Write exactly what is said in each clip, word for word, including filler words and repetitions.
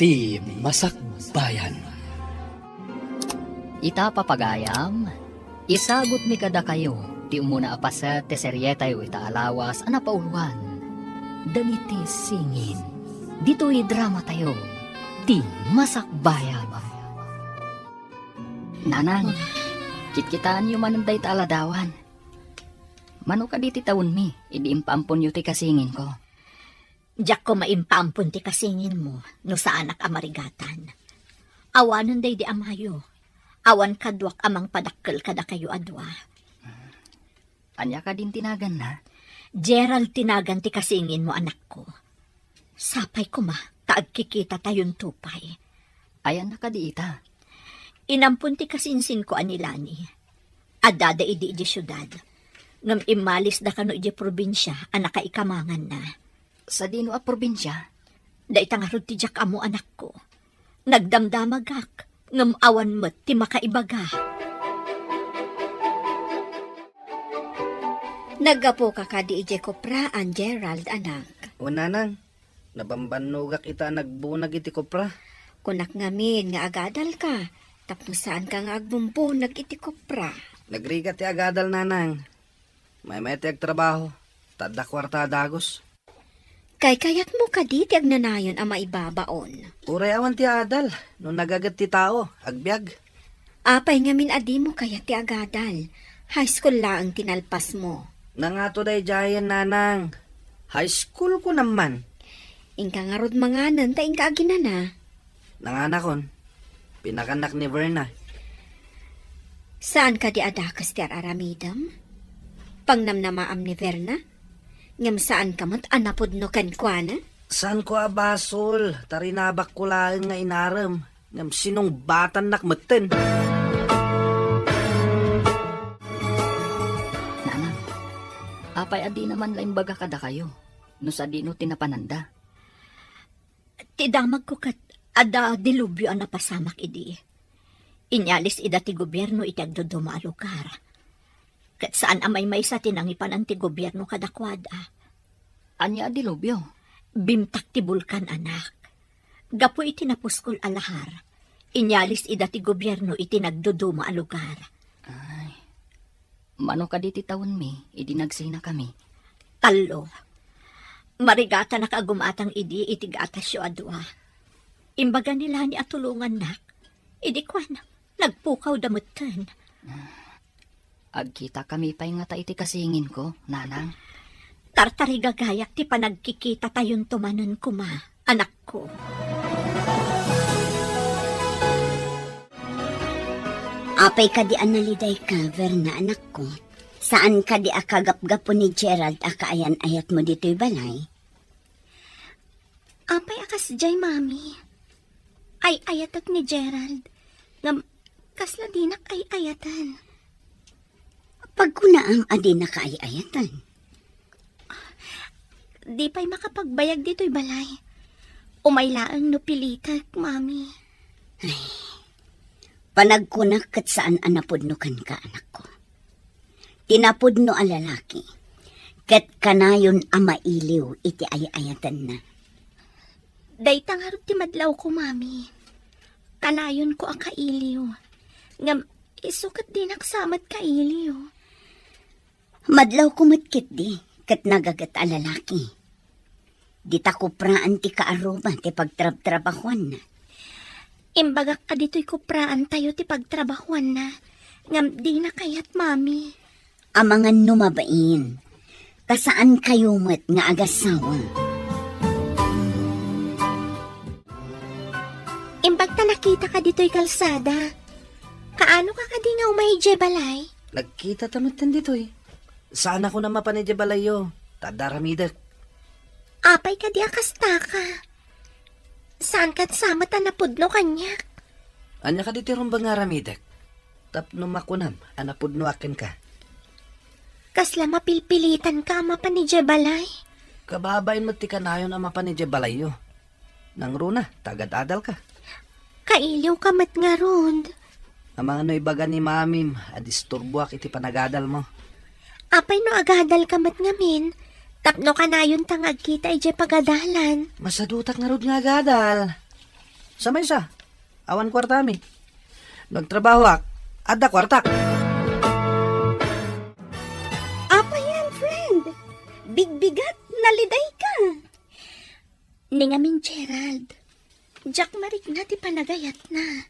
Ti Masakbayan. Ita, papagayam, isagutmi kadakayo ti umuna a paset ti serietayo ita a lawas a napauluan dagiti singin. Ditoy dramatayo, Ti Masakbayan. Nanang, kitkitaenyo manen dayta a ladawan. Mano kadi ti tawenmi idi impaamponyo ti kasinginko? Diak koma impaampon ti kasinginmo no saanak a marigatan. Awanen daydi amayo. Awan kaduak a mangpadakkel kadakayo a dua. Ania kadin ti naganna? Gerald ti nagan ti kasinginmo, anakko. Sapay koma ta agkikitatayon pay. Ayanna kadi ita? Inampon ti kasinsinko a ni Lani. Addada idi idiay siudad. Ngem immalisda kano idiay probinsia a nakaikamanganna. Sadino a probinsia? Dayta ngarud ti diak ammo, anakko. Nagdamdamagak, ngem awan met ti makaibaga. Naggapuka kadi idiay kopraan, Gerald, anak? O, nanang, nabambannogak ita a nagbunag iti kopra. Kunak ngamin nga agadalka, tapno saanka nga agbumbunag iti kopra. Nagrigat ti agadal, nanang. Maymay ti agtrabaho, ta adda kuarta a dagus. Kaykayatmo kadi ti agnanayon a maibabaon? Uray awan ti adal, no nagaget ti tao, agbiag. Apay ngamin a dimo kayat ti agadal? High school laeng ti nalpasmo. Nangato daydiayen, nanang. High school ko naman. Inka ngarud manganen ta inka aginana. Nanganakon, pinakannak ni Verna. Saan kadi a dakes ti ar-aramidem? Pangnamnamaam ni Verna? Ngem saanka met a napudno kenkuana? Saanko a basol, ta rinabakko laeng nga inarem, ngem sinungbatannak metten. Nanang, apay a dina man la imbaga kadakayo no sadino ti napananda? Ti damagko ket adda dilubyo a napasamak idi. Inyalis ida ti gobierno iti agduduma a lugar. Ket saan a maymaysa ti nangipanan ti gobierno kadakuada. Ania a dilubyo? Bimtak ti bulkan, anak. Gapu iti napuskol a lahar, inyalis ida ti gobierno iti nagduduma a lugar. Ay, mano kadi ti tawenmi idi nagsinakami? Tallo. Marigatanak a gumatang idi iti gatasyo a dua. Imbaga ni Lani a tulongannak. Idi kuan, nagpukawda metten. Agkitakami pay ngata iti kasinginko, nanang? Tartarigagayak ti panagkikitatayon manen koma, anakko. Apay kadi a nalidayka, Verna, anakko? Saan kadi a kagapgapu ni Gerald a kaayan-ayatmo ditoy balay? Apay a kasdiay, Mami? Ay-ayatek ni Gerald. Ngem kasla dinak ay-ayatan. Pagkunaam a dinaka ay-ayatan. Di pay makapagbayag ditoy balay. Umay laeng no pilitek, Mami. Ay, panagkunak ket saan a napudno kenka, anakko. Ti napudno a lalaki, ket kanayon a mailiw iti ay-ayatenna. Dayta ngarud ti madlawko, Mami. Kanayonko a kailiw. Ngem isu ket dinak sa met kailiw. Madlawko met ketdi, ket nagaget a lalaki. Dita kupraan ti kaarruba ti pagtrabtrabahuanna. Imbagak a ditoy kupraantayo ti pagtrabahuanna, ngem dina kayat, Mami. Amangan no mabain, ta saankayo met nga agasawa. Imbag ta nakitaka ditoy kalsada. Kaano ka kadi nga umay idiay balay? Nagkita ta metten ditoy. Saan a kunam a mapan idiay balayyo, ta adda aramidek. Apay kadi a kastaka? Saan ket sa met a napudno kaniak? Ania kadi ti rumbeng nga aramidek? Tapno makunam a napudnoak kenka. Kasla mapilpilitanka a mapan idiay balay? Kababain met ti kanayon a mapan idiay balayyo. Nangruna, ta agad-adalka. Kailiwka met ngarud. Amangan no ibaga ni mamim a disturboak iti panagadalmo. Apay no agadalka met ngamin, tapno kanayonta nga agkita idiay pagadalan? Masadutak ngarud nga agadal. Sa maysa, awan kuartami. No agtrabahoak, adda kuartak. Apay yan, friend? Bigbigat, naliday ka. Ni ngamin, Gerald, diak marikna ti panagayatna.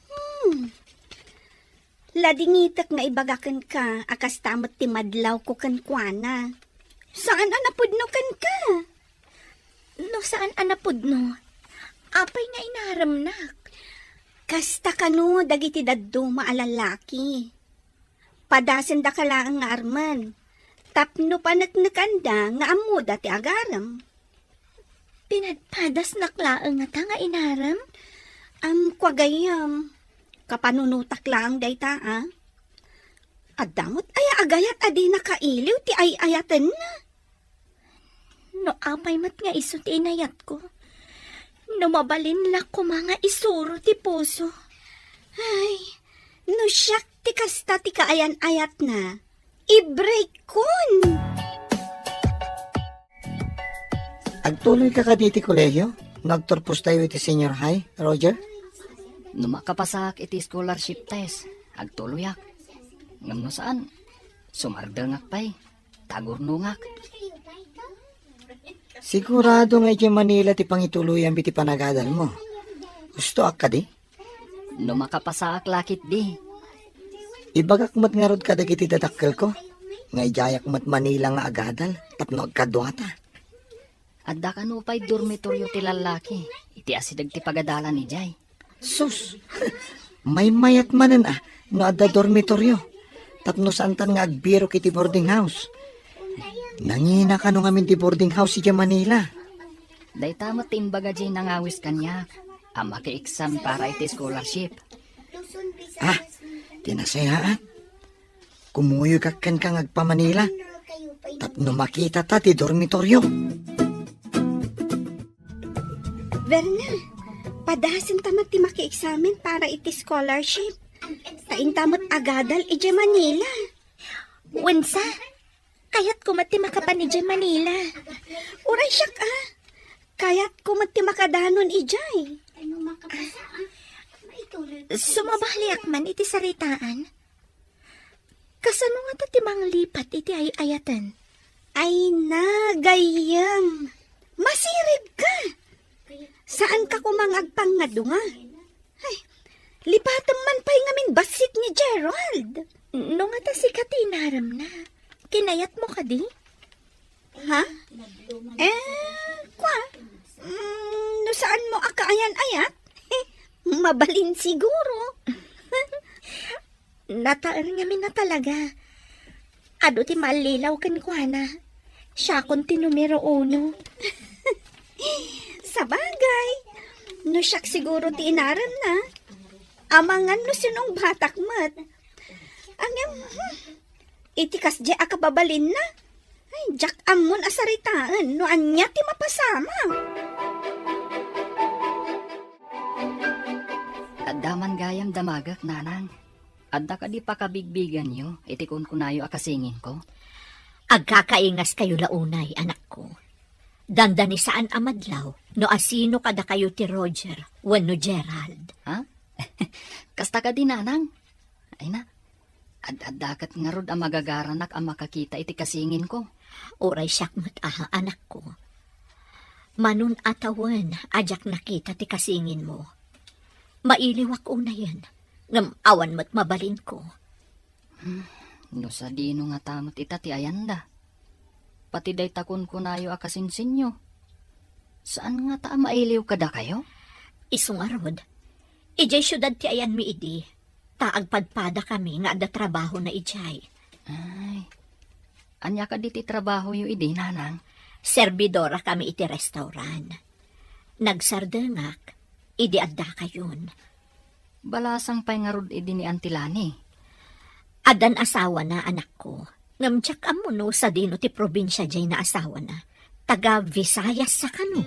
Hmm. Ladingitek nga ibaga kenka a kasta met ti madlawko kenkuana. Saan a napudno kenka? No saan a napudno, apay nga inaremnak? Kasta kano dagiti dadduma a lalaki. Padasendaka laeng nga armen, tapno paneknekanda nga ammoda ti agarem. Pinadpadasnak laeng ngata nga inarem? Am, kua gayyem, kapanunotak laeng dayta, a? Adda met aya agayat a di nakailiw ti ay-ayatenna? No apay met nga isu ti inayatko, no mabalin la koma nga isuro ti puso. Ay, no siak ti kasta ti kaayan-ayatna, i-break-kon! Agtuloyka kadi iti kolehio no agturpostayo iti senior high, Roger? No makapasaak iti scholarship test, agtuloyak. Ngem no saan, sumardengak pay, tagurnongak. Sigurado nga idiay Manila ti pangituloyam iti panagadalmo. Gustoak kadi? No makapasaak la ketdi. Ibagak met ngarud kadagiti dadakkelko nga idiayak met Manila nga agadal tapno agkaduata. Adda kano pay dormitoryo ti lallaki iti asideg ti pagadalan idiay. Sus! Maymayat manen a no adda dormitoryo tapno saantan nga agbirok iti boarding house. Nangina kano ngamin ti boarding house idiay Manila. Dayta met ti imbaga diay nangawis kaniak a maki-exam para iti scholarship. Ah, ti nasayaat. Kumuyogak kenka nga agpa-Manila tapno makitata ti dormitoryo. Verna, padasenta met ti maki-examen para iti scholarship. Ta inta met agadal idiay Manila. Wensa, kayatko met ti makapan idiay Manila. Uray siak a. Kayatko met ti makadanon idiay. Sumabaliak man iti saritaan. Kasano ngata ti manglipat iti ay-ayaten? Ay na, gayyem. Masirib ka. Saan ka koma nga agpangngadunga? Ay, lipatem man pay ngamin bassit ni Gerald. No ngata sika ti inaremna, kinayatmo kadi? Ha? Eh, kua? Mm, no saanmo a kaayan-ayat, mabalin siguro. Nataer ngamin a talaga. Adu ti mallilaw kenkuana. Siakon ti numero uno. Sabagay, no siak siguro ti inaremna, amangan no sinong batak met. Ngem, hmm, iti kasdiay a kababalinna, ay, diak ammon a saritaen no ania ti mapasamak. Adda man gayam damagek, nanang. Adda kadi pakabigbiganyo iti kunkunayo a kasinginko? Agkakaingaskayo la unay, anakko. Dandani saan a madlaw no asino kadakayo ti Roger wenno Gerald. Ha? Kasta kadi, nanang? Ay na, ad-adda ket ngarud a magagaranak a makakita iti kasinginko. Uray siak met a, anakko. Manon a tawen a diak nakita ti kasinginmo. Mailiwak unayen, ngem awan met mabalinko. Hmm, no sadino ngata met ita ti ayanda. Pati dayta kunkunayo a kasinsinyo. Saan ngata a mailiw kadakayo? Isu ngarud, idiay siudad ti ayanmi idi, ta agpadpadakami nga adda trabahona idiay. Ay, ania kadi ti trabahoyo idi, nanang? Serbidorakami iti restaurant. Nagsardengak idi addakayon. Balasang pay ngarud idi ni Auntie Lani? Addan asawana, anakko. Ngem diak ammo no sadino ti probinsia diay naasawana. Taga Visayas sa kano?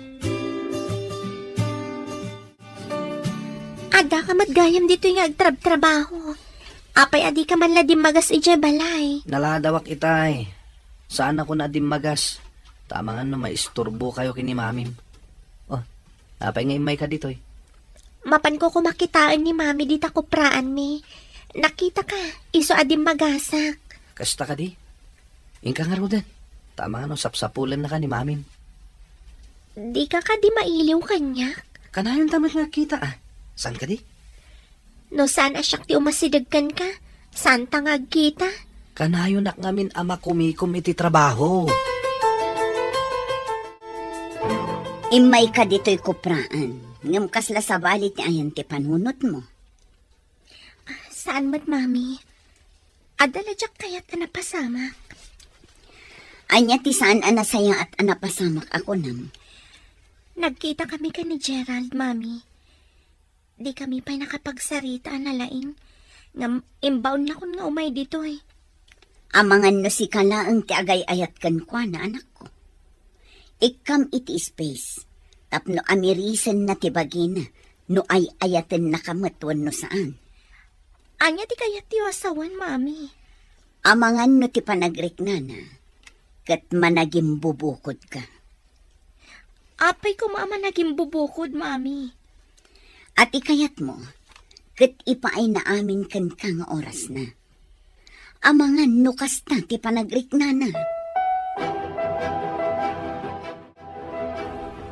Addaka met gayam ditoy nga agtrabtrabaho. Apay a dika man la dimmagas idiay balay? Naladawak itay. Saan a kuna a dimmagas. Ta amangan no maisturbokayo ken ni Mamim. Oh, apay nga immayka ditoy? Mapanko koma kitaen ni Mami dita kupraanmi. Nakitaka, isu a dimmagasak. Kasta kadi? Inka ngaruden. Ta amangan no sapsapulennaka ni Mamim. Dika kadi mailiw kaniak? Kanayonta met nga agkita, a. Saan kadi? No saan a siak ti umasideg kenka, saanta nga agkita. Kanayonak ngamin a makumikom iti trabaho. Immayka ditoy kupraan, ngem kasla sabali ti ayan ti panunotmo? Saan met, Mami. Adda la diak kayat a napasamak. Ania ti saan a nasayaat a napasamak a kunam? Nagkitakami ken ni Gerald, Mami. Dikami pay nakapagsarita a nalaing. Ngem imbaonnakon nga umay ditoy. Amangan no sika laeng ti agay-ayat kenkuana, anakko. Ikkam iti space, tapno amirisenna ti bagina no ay-ayatennaka met wenno saan. Ania ti kayatyo a sawen, Mami? Amangan no ti panagriknana, ket managimbubukod ka. Apay koma a managimbubukod, Mami? A ti kayatmo, ket ipaayna amin kenka nga orasna. Amangan no kasta ti panagriknana.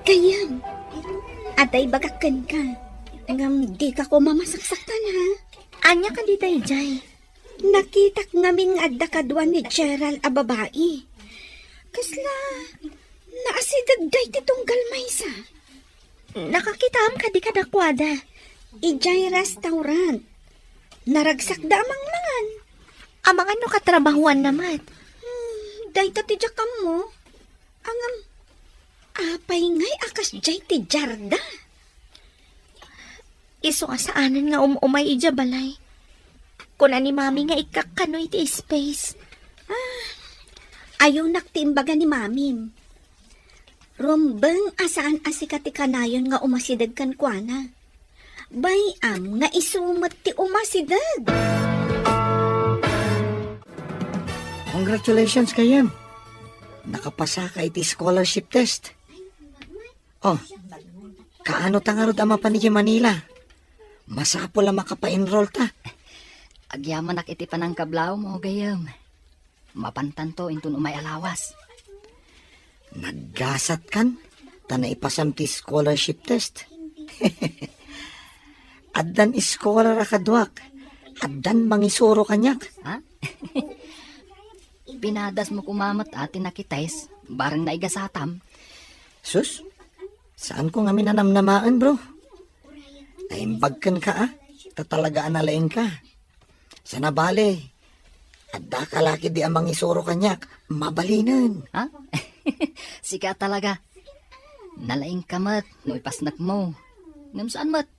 Gayyem, adda ibagak kenka, ngem dika koma masaksaktan, ha? Ania kadi daydiay? Nakitak ngamin nga adda kadua ni Gerald a babai. Kasla, naasideg daydi tunggal maysa. Nakakitaam kadi kadakuada? Idiay restaurant. Naragsakda a mangmangan. Amangan no katrabahuanna met. Hmm, dayta ti diak ammo. Ngem, apay ngay a kasdiay ti diarda? Isu a saanen nga um-umay idiay balay. Kuna ni Mami nga ikkak kano iti space. Ah, ayonak ti imbaga ni Mamim. Rumbeng a saan a sika ti kanayon nga umasideg kenkuana. Bay-am nga isu met ti umasideg. Congratulations, gayyem. Nakapasaka iti scholarship test. Oh, kaano ta ngarud a mapan idiay Manila? Masapul a makapa-enroll ta. Agyamanak iti panangkablawmo, gayyem. Mapantanto inton umay a lawas. Naggasatkan, ta naipasam ti scholarship test. Addan scholar a kaduak, addan mangisuro kaniak. Ha? Pinadasmo koma met a ti nakitest, bareng naigasatam. Sus, saanko ngamin a namnamaen, bro. Naimbag kenka, a, ta talaga a nalaingka. Sana bale, adda ka la ketdi a mangisuro kaniak, mabalinen. Ha? Sika talaga. Nalaingka met no ipasnekmo. Ngem saan met,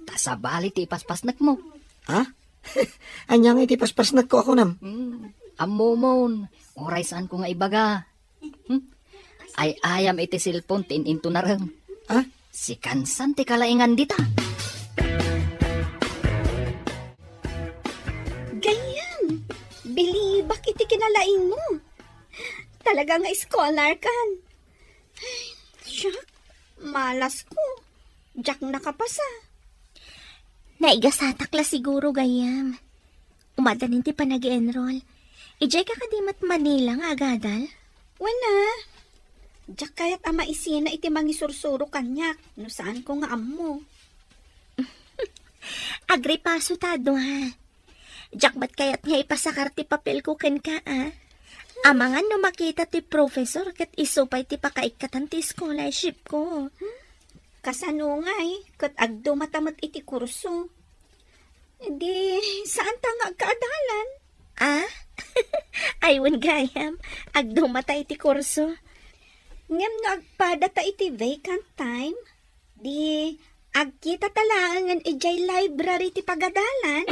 ta sabali ti ipaspasnekmo. Ha? Ania ngay ti paspasnekko a kunam? Hmm, ammomon, uray saanko nga ibaga. Hmm? Ay-ayam iti cellphone ti in-intunarem. Ha? Si Kansan ti kalaingan dita. Gayyem, bilibak iti kinalaingmo. Talaga nga scholar kan. Ay, siak, malasko. Diak nakapasa. Naigasatak la siguro, gayyem. Umadanin ti panag-enroll. Idiay ka kadi met Manila nga agadal? Wen a. Diak kayat a maisina iti mangisursuro kaniak no saanko nga ammo. Agripaso ta adu, ha. Diak met kayat nga ipasakar ti papelko kenka, a. Amangan no makita ti professor ket isu pay ti pakaikkatan ti scholarshipko. Kasano ngay ket agdumata met iti kurso? Di, saanta nga agkaadalan? A? Ay, wen gayyem, agdumata iti kurso. Ngem no agpadata iti vacant time, di, agkitata laengen idiay library ti pagadalan.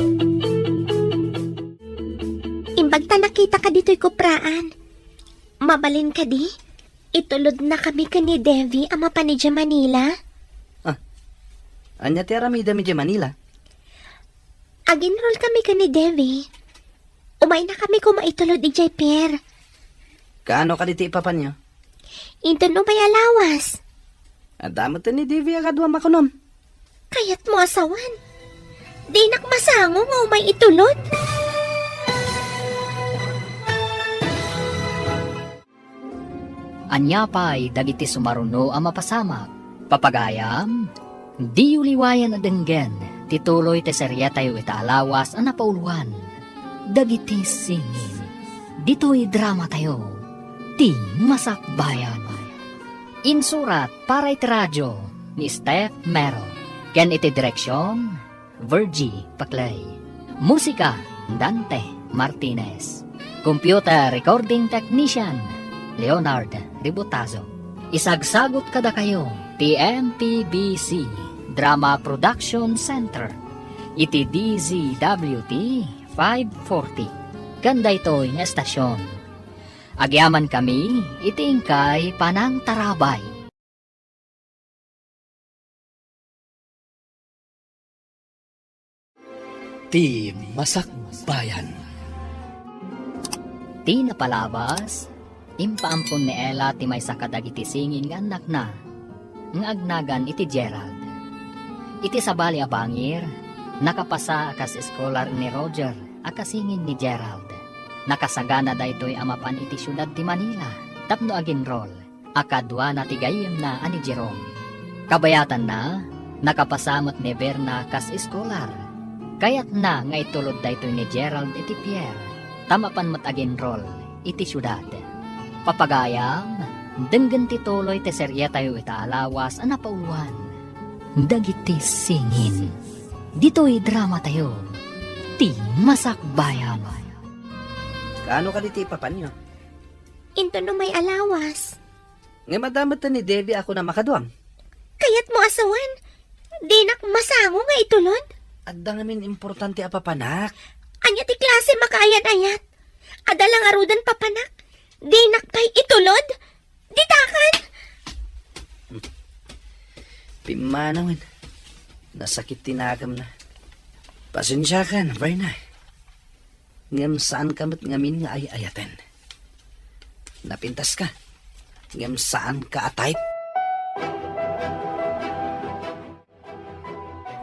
Imbag ta nakitaka ditoy kupraan. Mabalin kadi? Itulodnakami ken ni Devi a mapan idiay Manila. Ah, ania ti aramidem idiay Manila? Ag-enrollkami ken ni Devi. Umaynakami koma itulod idiay pier. Kaano kadi ti ipapanyo? Inton umay a lawas. Adda met ni Devi a kaduam a kunam. Ayatmo a sawen. Dinak masango nga umay itulod. Ania pay dagiti sumaruno a mapasamak? Papagayam, diyo liwayan a denggen ti tuloy ti seriatayo ita a lawas a napauluan, Dagiti Singin. Ditoy dramatayo, Ti Masakbayan. Insurat para iti radio ni Steph Mero ken iti direksion, Virgie Paclay. Musika, Dante Martinez. Computer recording technician, Leonard Ribotazo. Isagsagut kadakayo ti M P B C Drama Production Center iti D Z W T five forty. Ken daytoy nga estasion, agyamankami iti inkay panangtarabay. Ti Masakbayan. Ti napalabas, impaampon ni Ella ti maysa kadagiti singin nga annakna, nga agnagan iti Gerald. Iti sabali a bangir, nakapasa a kas eskolar ni Roger a kasingin ni Gerald. Nakasagana daytoy a mapan iti siudad ti Manila tapno agenrol a kaduana ti gayyemna a ni Jerome. Kabayatanna, nakapasa met ni Verna kas eskolar. Kayatna nga itulod daytoy ni Gerald iti pier, ta mapan met agenrol iti siudad. Papagayam, denggen ti tuloy ti serietayo ita a lawas a napauluan, Dagiti Singin. Ditoy dramatayo, Ti Masakbayan. Kaano kadi ti ipapanyo? Inton umay a lawas. Ngem adda met ni Debbie a kuna makaduam. Kayatmo a sawen, dinak masango nga itulod. Adda ngamin importante a papanak. Ania ti klase makaayan-ayat? Adda la ngaruden papanak. Dinak pay itulod? Ditakan! Pimmanawen. Nasakit ti nagamna. Pasensiakan, Verna. Ngem saanka met ngamin nga ay-ayaten. Napintaska, ngem saanka a type.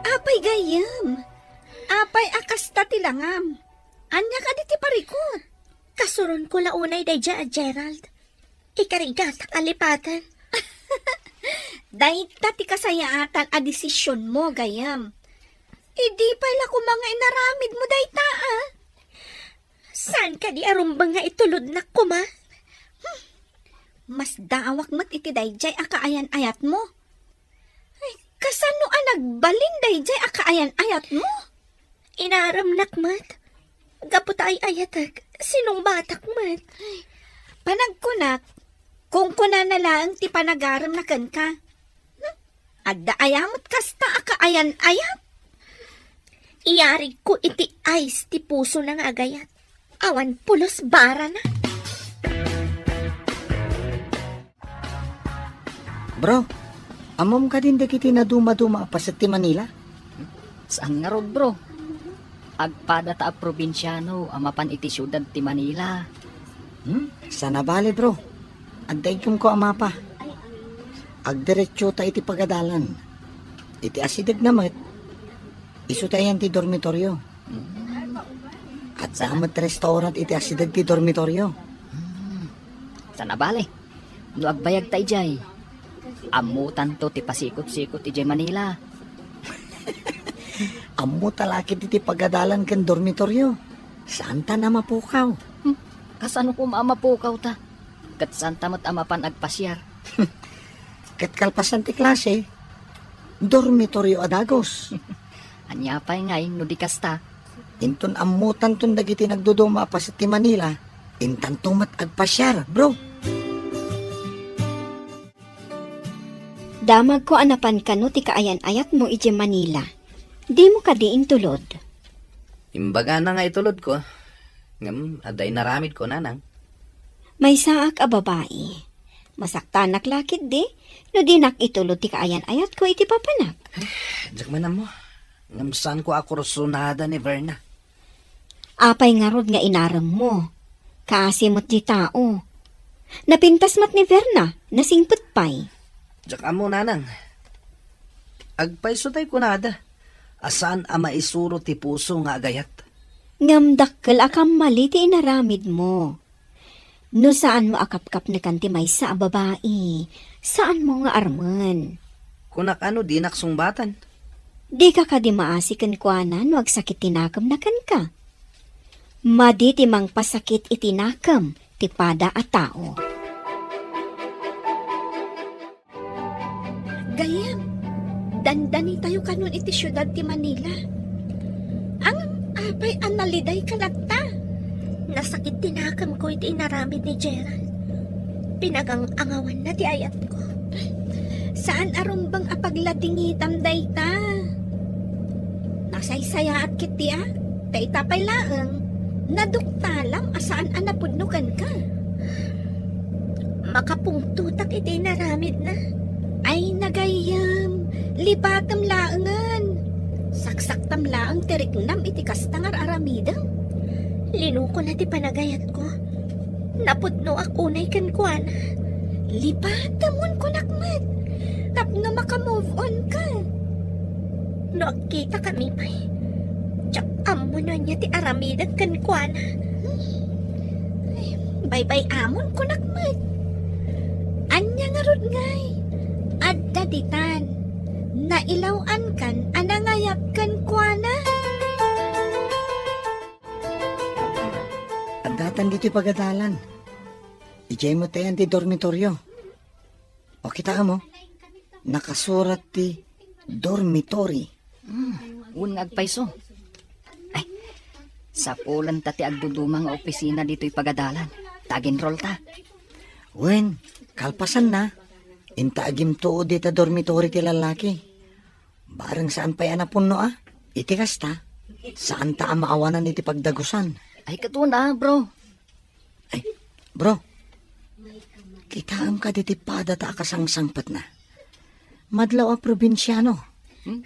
Apay gayyem? Apay a kasta ti langam? Ania kadi ti parikut? Kasuronko la unay daydiay a Gerald. Ikarigat a kalipaten. Dayta ti kasayaatan a desisionmo, gayyem. Idi pay la koma nga inaramidmo dayta, a? Saan kadi a rumbeng nga itulodnak koma? Hmm. Masdaawak met iti daydiay a kaayan-ayatmo. Ay, kasano a nagbalin daydiay a kaayan-ayatmo? Inaremnak met. Gapu ta ay-ayatek, sinungbatak met. Ay, panagkunak, kunkunana laeng ti panagaremna kenka. Hmm? Adda aya met kasta a kaayan-ayat? Iyarigko iti ice ti pusona nga agayat. Awan pulos barana. Bro, ammom kadin dagiti nadumaduma a paset ti Manila? Saan ngarud, bro. Agpadata a probinsiano a mapan iti siudad ti Manila. Hmm? Saan a bale, bro. Adda inkemko a mapa. Agdiretsota iti pagadalan. Iti asidegna met, isu ti ayan ti dormitorio. Hmm. Adda met restaurant iti asideg ti dormitorio. Hmm. Saan a bale. No agbayagta idiay, ammotanto ti pasikot-sikot idiay Manila. Ammota la ketdi ti pagadalan ken dormitorio. Saantan a mapukaw. Hmm, kasano koma a mapukawta? Ket saanta met a mapan agpasiar. Ket kalpasan ti klase, dormitorio a dagus. Ania pay ngay no di kasta? Inton ammotanton dagiti nagduduma a paset ti Manila, intanto met agpasiar, bro. Damagko a napan kano ti kaayan-ayatmo idiay Manila. Dimo kadi intulod? Imbagana nga itulodko, ngem adda inaramidko, nanang. Maysaak a babai. Masaktanak la ketdi no dinak itulod ti kaayan-ayatko iti papanak. Diak man ammo. Ngem saanko a kursunada ni Verna. Apay ngarud nga inaremmo? Kaasi met ti tao. Napintas met ni Verna, nasingpet pay. Diak ammo, nanang. Agpayso tay kunada, a saan a maisuro ti puso nga agayat. Ngem dakkel a kammali ti inaramidmo. No saanmo a kapkapnekan ti maysa a babai, saanmo nga armen. Kunak a no dinak sungbatan. Dika kadi maasi kenkuana no agsakit ti nakemna kenka? Madi ti mangpasakit iti nakem ti pada a tao. Gayyem, dandanitayo kanon iti siudad ti Manila. Ngem apay a nalidayka latta? Nasakit ti nakemko iti inaramid ni Gerald. Pinagang-angawanna ti ayatko. Saan a rumbeng a pagladingitam dayta. Nasaysayaat ketdi a, ta ita pay laeng, naduktalam a saan a napudno kenka. Makapungtotak iti inaramidna. Ay, nagayyem, lipatem laengen. Saksaktam laeng ti riknam iti kasta nga ar-aramidem. Linukona ti panagayatko. Napudnoak unay kenkuana. Lipatemon, kunak met, tapno maka-move on ka. No agkitakami pay, diak ammo no ania ti aramidek kenkuana. Ay, baybay-amon, kunak met. Ania ngarud ngay? Adda ditan. Nailaw-ankan a nangayab kenkuana. Addatan ditoy pagadalan. Idiay met ayan ti dormitoryo. O, kitaem, o. Nakasurat ti dormitory. Hmm, wen nga agpayso. Ay, sapulen ta ti agduduma nga opisina ditoy pagadalan. Ta ag-enroll ta. Wen, kalpasanna, inta agimtuod dita dormitory ti lallaki. Bareng saan pay a napunno a. Iti kasta, saan ta a maawanan iti pagdagusan. Ay, katuna, bro. Ay, bro. Kitaem kadi ti pada ta a kasangsangpetna. Madlaw a probinsiano. Hmm?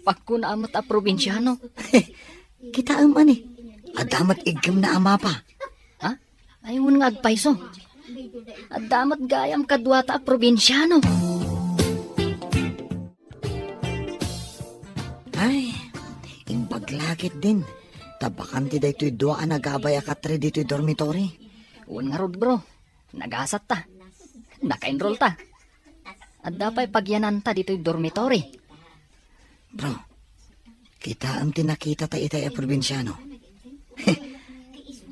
Pakuna met a probinsiano. Kitaem ani. Adda met iggemna a mapa. Ha? Ay, wen nga agpayso. Adda met gayam kaduata a probinsiano. Ay, imbag la ketdin. Ta bakante daytoy dua a nagabay a katre ditoy dormitory. Wen ngarud, bro. Nagasat ta. Naka-enroll ta. Adda pay pagyananta ditoy dormitory. Bro, kitaem ti nakita ta itay a probinsiano.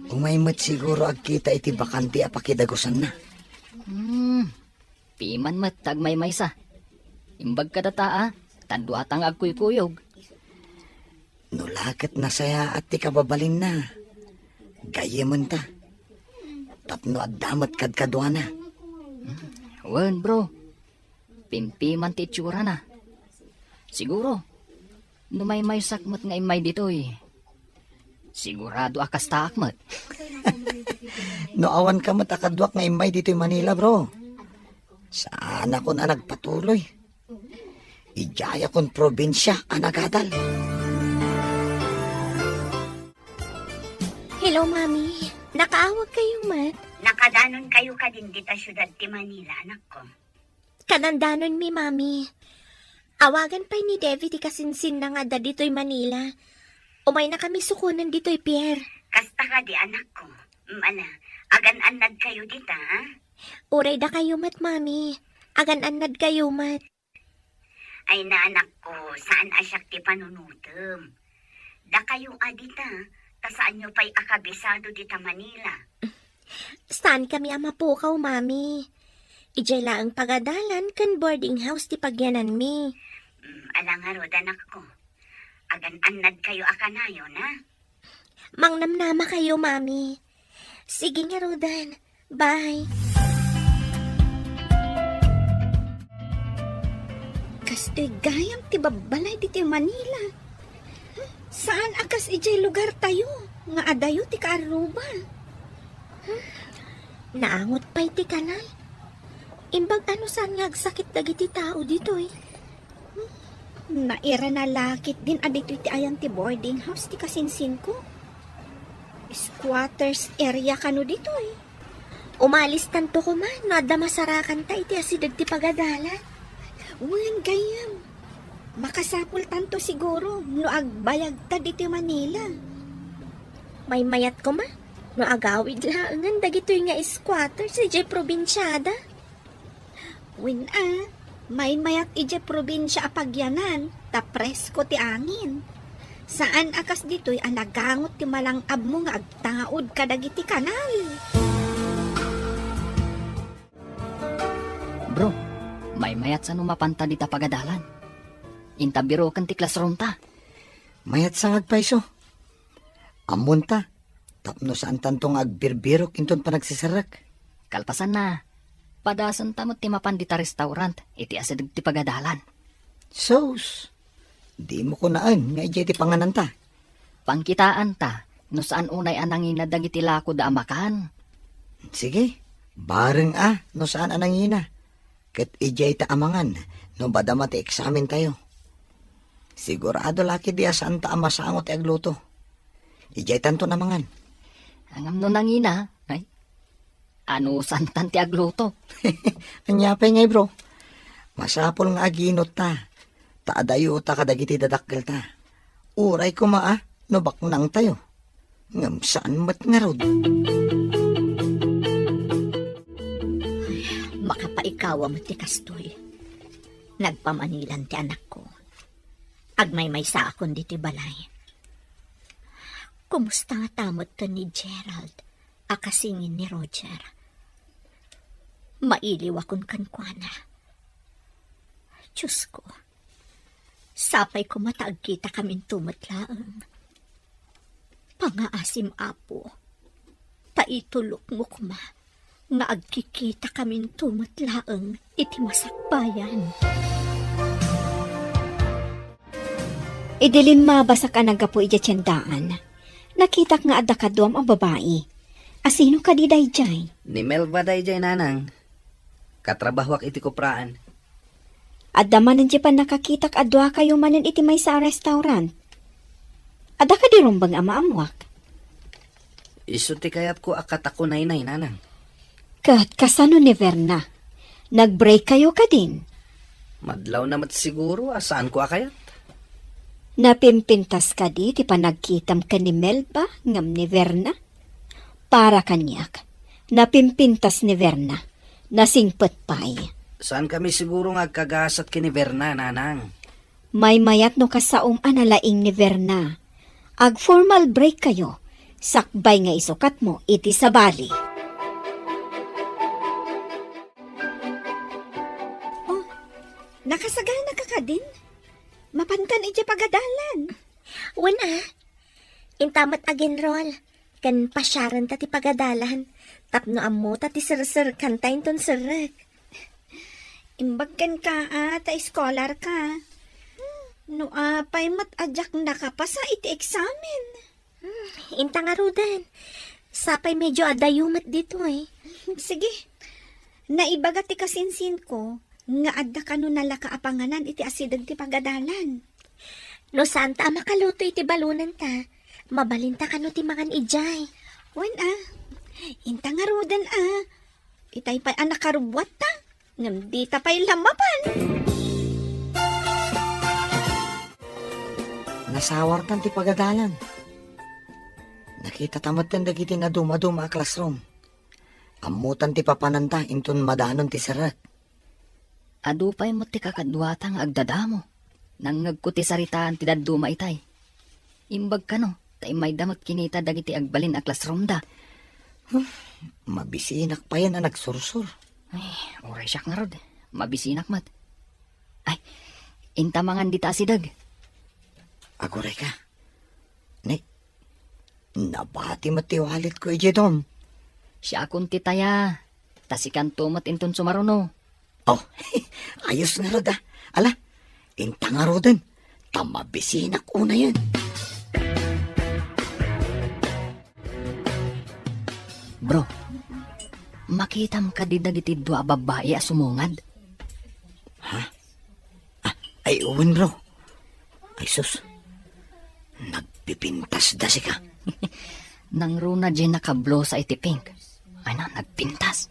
Umay met siguro agkita iti bakante a pakidagusanna. Hmm, piman met ta agmaymaysa. Imbag kadata a, ta duata nga agkuykuyog. No la ket nasayaat ti kababalinna, gayyementa. Tapno adda met kadkaduana. Wen, bro. Pimpiman ti itsurana. Siguro, no maymaysak met nga immay ditoy, sigurado a kastaak met. No awanka met a kaduak nga immay ditoy Manila, bro, saanakon a nagpatuloy. Idiayakon probinsia a nagadal. Hello, Mami. Nakaawagkayo met? Nakadanonkayo kadin dita siudad ti Manila, anakko? Kadandanonmi, Mami. Awagan pay ni Devi ti kasinsinna nga adda ditoy Manila. Umaynakami sukonen ditoy pier. Kasta kadi, anakko. Mm, ala, agan-annadkayo dita, ha? Uray dakayo met, Mami. Agan-annadkayo met. Ay, anakko, saan a siak ti panunotem. Dakayo a dita, ta saanyo pay a kabisado dita Manila. Saankami a mapukaw, Mami. Idiay laeng pagadalan ken boarding house ti pagyananmi. Mm, ala ngarud, anakko. Agan-annadkayo a kanayon, a? Mangnamnamakayo, Mami. Sige ngaruden. Bye. Kastoy gayam ti babbalay ditoy Manila. Saan a kas idiay lugartayo nga adayo ti kaarruba. Naangot pay ti kanal. Imbag a no saan nga agsakit dagiti tao ditoy. Nairana la ketdin a ditoy ti ayan ti boarding house ti kasinsinko. Squatters area kano ditoy. Umalistanto koma no adda masarakanta iti asideg ti pagadalan. Wen, gayyem. Makasapultanto siguro no agbayagta ditoy Manila. Maymayat koma no agawid laengen dagitoy nga squatters idiay probinsiada. Wen a, maymayat idiay probinsia a pagyanan, ta presko ti angin. Saan a kas ditoy a nagangot ti malang-abmo nga agtaud kadagiti kanal. Bro, maymayat sa no mapanta dita pagadalan. Inta biroken ti classroom ta. Mayat sa nga agpayso. Ammonta, tapno saantanto nga agbirbirok inton panagsiserrek. Kalpasanna, padasenta met ti mapan dita restaurant iti asideg ti pagadalan. Sus, dimo kunaen nga idiay ti pangananta. Pangkitaanta no saan unay a nangina dagiti lakoda a makan. Sige, bareng a no saan a nangina. Ket idiay ta amangan no madama ti eksamentayo. Sigurado la ketdi a saanta a masango ti agluto. Idiaytanto namangan. Ngem no nangina, ay, anusantan ti agluto. Ania pay ngay, bro? Masapul nga aginutta, ta adayota kadagiti dadakkelta. Uray koma a no baknangtayo. Ngem saan met ngarud. Makapaikawa met ti kastoy. Nagpamanilan ti anakko. Agmaymaysaakon ditoy balay. Kumusta ngata metten ni Gerald a kasingin ni Roger? Mailiwakon kenkuana. Diosko, sapay koma ta agkitakaminto met laeng. Pangaasim, Apo, ta itulokmo koma nga agkikitakaminto met laeng iti masakbayan. Idi limmabsak a naggapu idiay tiendaan, nakitak nga adda kaduam a babai. Asino kadi daydiay? Ni Melba daydiay, nanang. Katrabahoak iti kupraan. Adda manen ti pannakakitak a duakayo manen iti maysa a restaurant. Adda kadi rumbeng a maammoak? Isu ti kayatko a katakunaynay, nanang. Ket kasano ni Verna? Nag-break kayo kadin? Madlawna met siguro a saanko a kayat. Napimpintas kadi ti panagkitam ken ni Melba ngem ni Verna? Para kaniak, napimpintas ni Verna, nasingpet pay. Saan kami siguro nga agkagasat ken ni Verna, nanang. Maymayat no kasaom a nalaing ni Verna. Ag-formal break kayo, sakbay nga isukatmo iti sabali. Oh, nakasagana ka kadin? Mapankan idiay pagadalan? Wen a, inta met ag-enroll ken pasiarenta ti pagadalan tapno ammota ti serserkanta inton serrek. Imbag kenka a ta scholar ka. No apay met a diak nakapasa iti eksamen. Hmm, inta ngaruden. Sapay medyo adayo met ditoy. Sige. Naibaga ti kasinsinko nga adda kano nalaka a panganan iti asideg ti pagadalan. No saanta a makaluto iti balonenta, mabalinta kano ti mangan idiay. Wen a, inta ngaruden a. Itay pay a nakarubuatta, ngem dita pay la mapan. Nasawartan ti pagadalan. Nakitata metten dagiti nadumaduma a classroom. Ammotan ti papananta inton madanon ti serrek. Adu pay met ti kakaduata nga agdadamo. Nangngegko ti saritaan ti dadduma itay. Imbag kano, ta immayda met kinita dagiti agbalin a classroomda. Huh, mabisinak payen a nagsursor. Ay, uray siak ngarud. Mabisinak met. Ay, inta mangan dita asideg. Aguray ka. Ni, nabati met ti wallet ko idiay dom. Siakon ti taya. Ta sikanto met inton sumaruno. Oh, ayos ngarud a. Ala, inta ngaruden, ta mabisinak unayen. Bro, makitam kadi dagiti dua a babbai a sumungad? Ha? Ah, ay, wen, bro. Ay, sus. Nagpipintasda sika. Nangruna diay nakablosa iti pink. Ay na, nagpintas.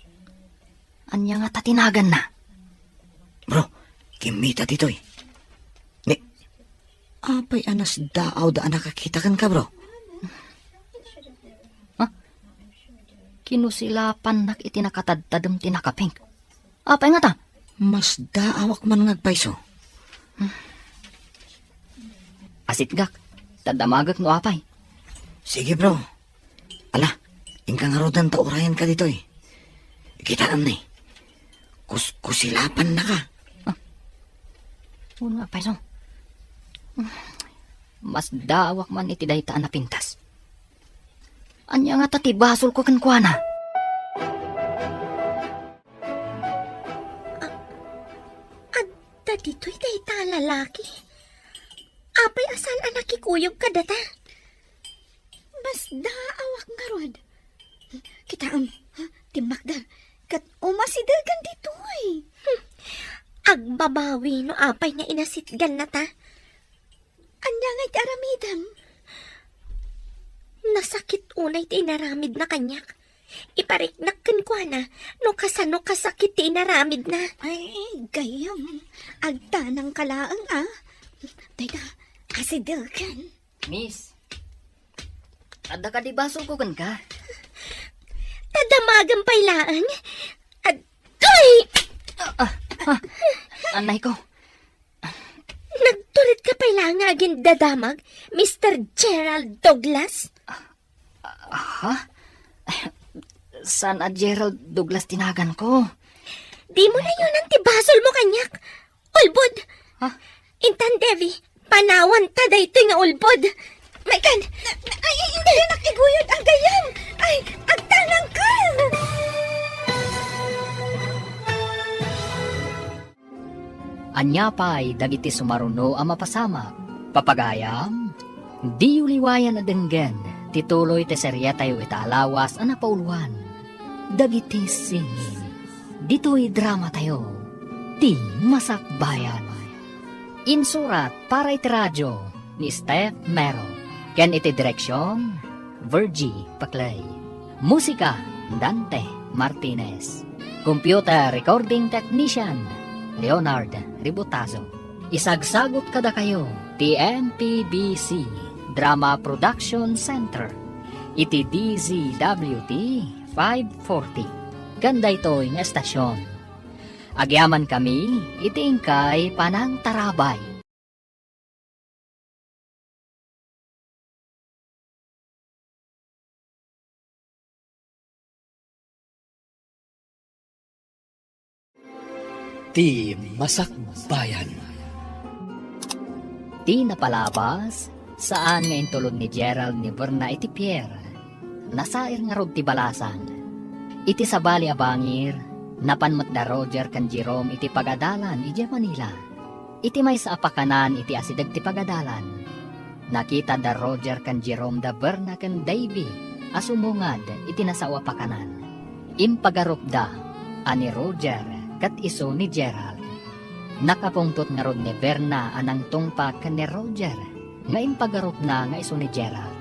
Ania ngata ti naganna? Bro, kimmita ditoy. Ni, Ay, anas daaw da a nakakita kenka, bro. Ha? Kinusilapannak iti nakatadtadem ti nakapink. Apay ngata? Mas daawak man nga agpayso. Asitgak, ta damagek no apay. Sige, bro. Ala, inka ngaruden ta urayan ka ditoy. Kitaem ni. Kus-, kusilapan na ka. Ah. Una, payso. Mas daawak man iti dayta a napintas. Ania ngata ti basolko kenkuana? A-, adda ditoy dayta a lalaki. Apay a saan a nakikuyog kadata? Mas daawak ngarud. Kitaem, ha? Timmakder. Ket umasidegan ditoy. Hmm. Agbabawi no apay nga inasitganna ta. Ania ngay ti aramidem? Nasakit unay ti inaramidna kaniak. Ipariknak kenkuana no kasano kasakit ti inaramidna. Ay, gayyem. Agtanangka laeng, a. Dayta, asidegan. Miss, adda kadi basolko kenka? Ta damagem pay laeng. Agtoy! Ah, ah, ah, anay ko. Nagtured ka pay laeng nga agindadamag, Mister Gerald Douglas? Ha? Saan a Gerald Douglas ti naganko? Dimo nayonan ti basolmo kaniak. Ulbod! Ha? Intan, Devi, panawanta daytoy nga ulbod. Maikan! Ay, ay, ay, dinak iguyod a gayyem! Ay, agtanangka! Ania pay dagiti sumaruno a mapasamak? Papagayam, diyo liwayan a denggen ti tuloy ti serietayo ita a lawas a napauluan, Dagiti Singin. Ditoy dramatayo, Ti Masakbayan. Insurat para iti radio ni Steph Mero, ken iti direksion, Virgie Paclay. Musika, Dante Martinez. Computer recording technician, Leonard Ributazo. Isagsagut kadakayo ti M P B C Drama Production Center iti D Z W T five forty. Ken daytoy nga estasion, agyamankami iti inkay panangtarabay. Ti Masakbayan. Ti napalabas, saan nga intulod ni Gerald ni Berna iti pier. Nasair ngarud ti balasan. Iti sabali a bangir, napan met da Roger ken Jerome iti pagadalan idiay Manila. Iti maysa a pakanan iti asideg ti pagadalan, nakita da Roger ken Jerome da Berna ken Davy a sumungad iti nasao a pakanan. Impagarupda a ni Roger ket isu ni Gerald. Nakapungtot ngarud ni Berna a nangtungpal ken ni Roger nga impagarupna nga isu ni Gerald.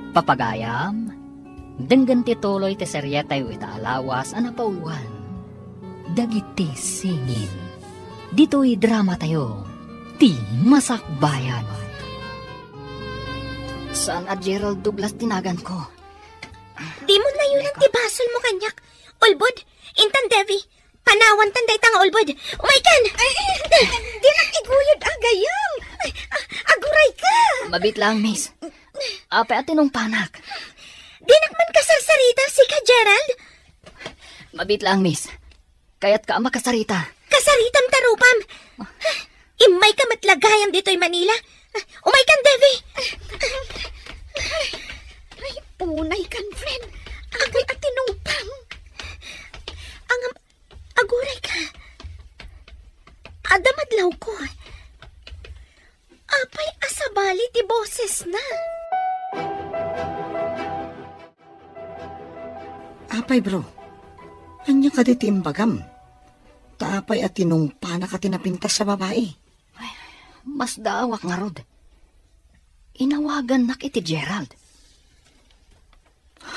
Papagayam, denggen ti tuloy ti serietayo ita a lawas a napauluan, Dagiti Singin. Ditoy dramatayo, Ti Masakbayan. Saan a Gerald Douglas ti naganko? Dimo nayonan ti basolmo kaniak. Ulbod, intan Davy, panawantan dayta nga ulbod. Umaykan! Ay, ay, dinak iguyod a gayyem. Ay, a-, agurayka. Mabiit lang, miss. Apay a tinungpanak? Dinak man kasarsarita, sika, Gerald? Mabiit lang, miss. Kayatka a makasarita. Kasaritam ta rupam. Immayka met la gayam ditoy Manila. Umaykan, Davy. Ay, unaykan, friend. Apay a tinungpam. Ngem, agurayka. Adda madlawko. Apay a sabali ti bosesna? Apay, bro, ania kadi ti imbagam? Ta apay a tinungpanak a ti napintas a babai? Ay, mas daawak ngarud. Inawagannak iti Gerald.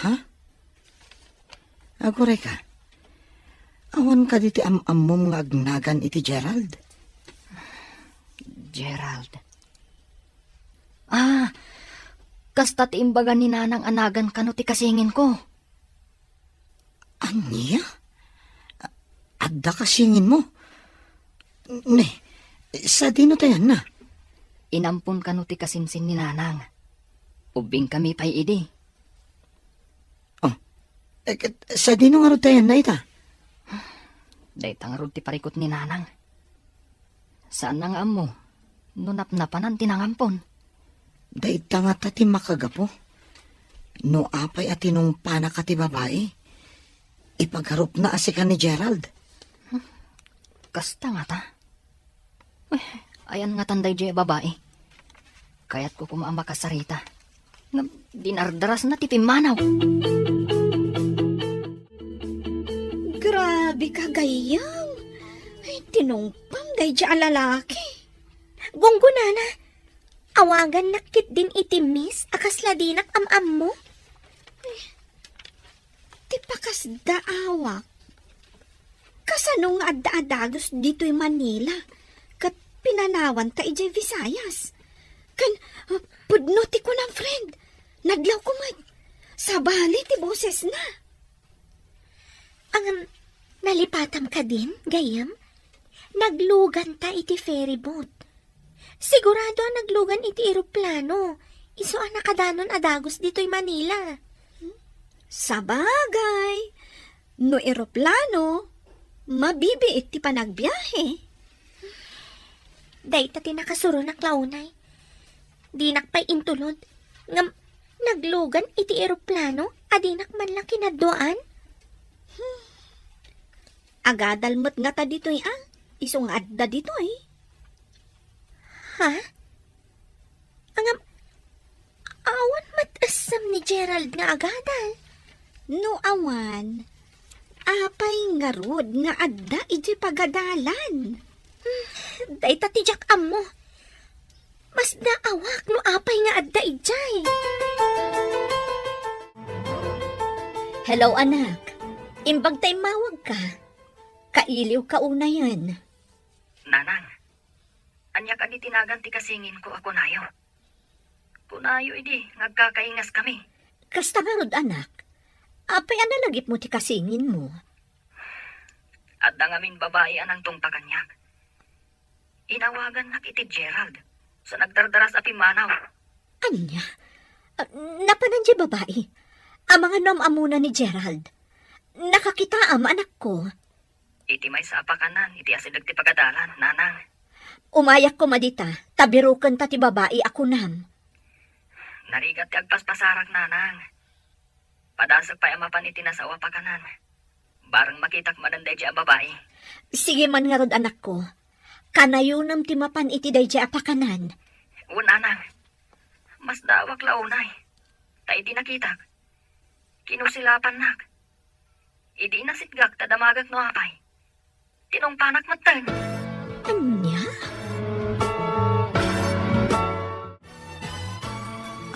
Ha? Agurayka, awan kadi ti am-ammom nga agnagan iti Gerald? Gerald. Kasta ti imbaga ni Nanang a nagan kano ti kasinginko. Ania? A-, adda kasinginmo? Ne, sadino ti ayanna? Inampon kano ti kasinsin ni Nanang. Ubbingkami pay idi. Oh, eh, ket sadino ngarud ti ayanna ita? Dayta ngarud ti parikut ni Nanang. Saanna nga ammo no napnapanan ti nangampon. Dayta ngata ti makagapu. No apay a tinungpanaka ti babai, ipagarupna a sika ni Gerald. Kasta ngata. Eh, ayan ngatan daydiay a babai. Kayatko koma a makasarita. Ngem dinardarasna ti pimmanaw. Grabe ka, gayyem. Ay, tinungpang daydiay a lalaki. Gunggonana, awagannak ketdin iti miss a kasla dinak am-ammo. Ay, ti pakasdaawak. Kasano nga adda a dagus ditoy Manila ket pinanawanta idiay Visayas? Ken, uh, pudno ti kunam, friend. Nadlawko met. Sabali ti bosesna. Ngem, nalipatam kadin, gayyem? Nagluganta iti ferry boat. Sigurado a naglugan iti eroplano. Isu a nakadanon a dagus ditoy Manila. Sabagay, no eroplano, mabibiit ti panagbiahe. Dayta ti nakasuronak la unay. Dinak pay intulod ngem naglugan iti eroplano a dinak man la kinadduaan. Hmm. Agadal met ngata ditoy a, isu nga adda ditoy. Ha? Ngem, awan met essem ni Gerald nga agadal? No awan, apay ngarud nga adda idiay pagadalan? Hmm, dayta ti diak ammo. Masdaawak no apay nga adda idiay. Hello, anak. Imbag ta immawagka. Kailiwka unayen. Nanang, ania kadi ti nagan ti kasinginko a kunayo? Kunayo idi nga agkakaingaskami. Kasta ngarud, anak. Apay a nalagipmo ti kasinginmo? Adda ngamin babai a nangtungpa kaniak. Inawagannak iti Gerald, sa nagdardaras a pimmanaw. Ania? Ah, napanan diay babai? Amangan no am-ammona ni Gerald? Nakakitaam, anakko? Iti maysa a pakanan iti asideg ti pagadalan, nanang. Umayak koma dita, ta birukenta ti babai a kunam. Narigat ti agpaspasarak, nanang. Padasek pay a mapan iti nasao a pakanan. Bareng makitak manen daydiay a babai. Sige man ngarud, anakko. Kanayonem ti mapan iti daydiay a pakanan. Wen, nanang. Masdaawak la unay. Ta idi nakitak, kinusilapannak. Idi nasitgak ta damagek no apay. Tinungpanak metten. Ania?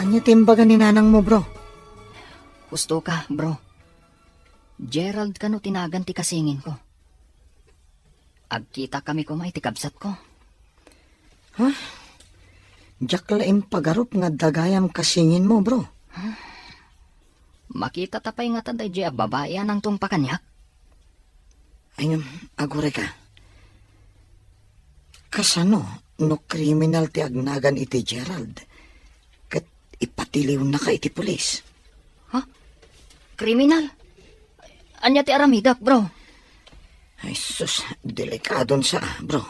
Ania ti imbaga ni nanangmo, bro? Husto ka, bro. Gerald kano ti nagan ti kasinginko. Agkitakami koma iti kabsatko. Ha? Diak la impagarup nga adda gayam kasinginmo, bro. Makitata pay ngata daydiay a babai a nangtungpa kaniak? Ay, ngem, agurayka. Kasano no kriminal ti agnagan iti Gerald ket ipatiliwnaka iti pulis? Ha? Kriminal? Ania ti aramidek, bro? Ay, sus, delikadon sa, bro.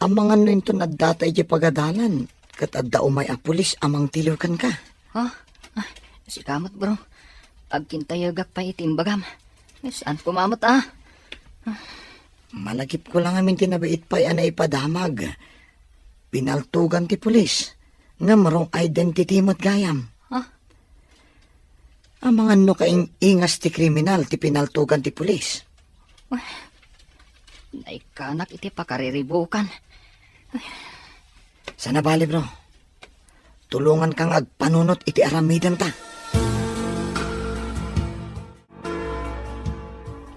Amangan no inton addata idiay pagadalan ket adda umay a pulis a mangtiliw kenka. Ha? Ah, sika met, bro. Agkintayegak pay iti imbagam. Saan koma met, ah? Malagipko la ngamin ti nabiit pay a naipadamag. Pinaltugan ti pulis, ngem wrong identity met gayam. Ha? Amangan no kaing-ingas ti kriminal ti pinaltugan ti pulis. Naikkanak iti pakariribukan. Sana bali, bro. Tulonganka nga agpanunot iti aramidenta.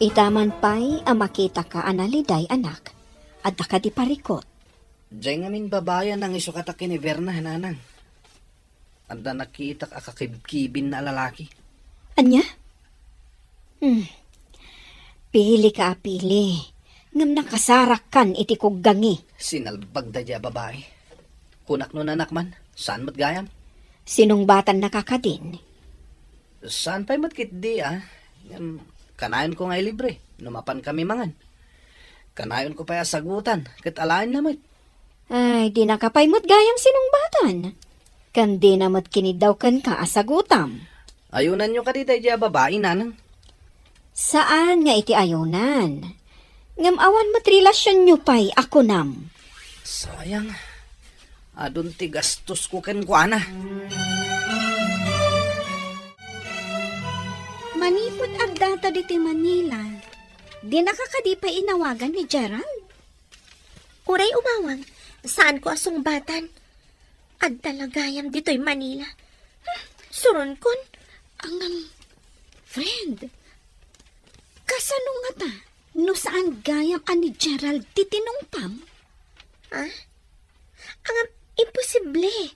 Ita man pay a makitaka a naliday, anak, adda kadi parikut? Diay ngamin babai a nangisukata ken ni Berna, nanang. Adda nakitak a kakibkibin a lalaki. Ania? Hmm. Pili ka a pili. Ngem nakasarakkan iti kuggangi. Sinalbag daydiay a babai. Kunak no nanak man, saan met gayam? Sinungbatannaka kadin? Saan pay met ketdi, a? Ngem, kanayonko nga ilibre, no mapan kami mangan. Kanayonko pay a sagutan, ket alaenna met. Ay, dinaka pay met gayam sinungbatan. Ken dina met kiniddaw kenka a sagutam. Ayunanyo kadi daydiay a babai, nanang? Saan nga iti ayunan. Ngem awan met relasionyo pay a kunam. Sayang. Adun ti gastosko kenkuana. Manipud addata ditoy Manila, dinaka kadi pay inawagan ni Gerald? Uray umawag, saanko a sungbatan. Adda la gayam ditoy Manila. Hmm, suronkon. Ngem, friend, kasano ngata no saan gayam a ni Gerald ti tinungpam? Ah? Ngem, imposible.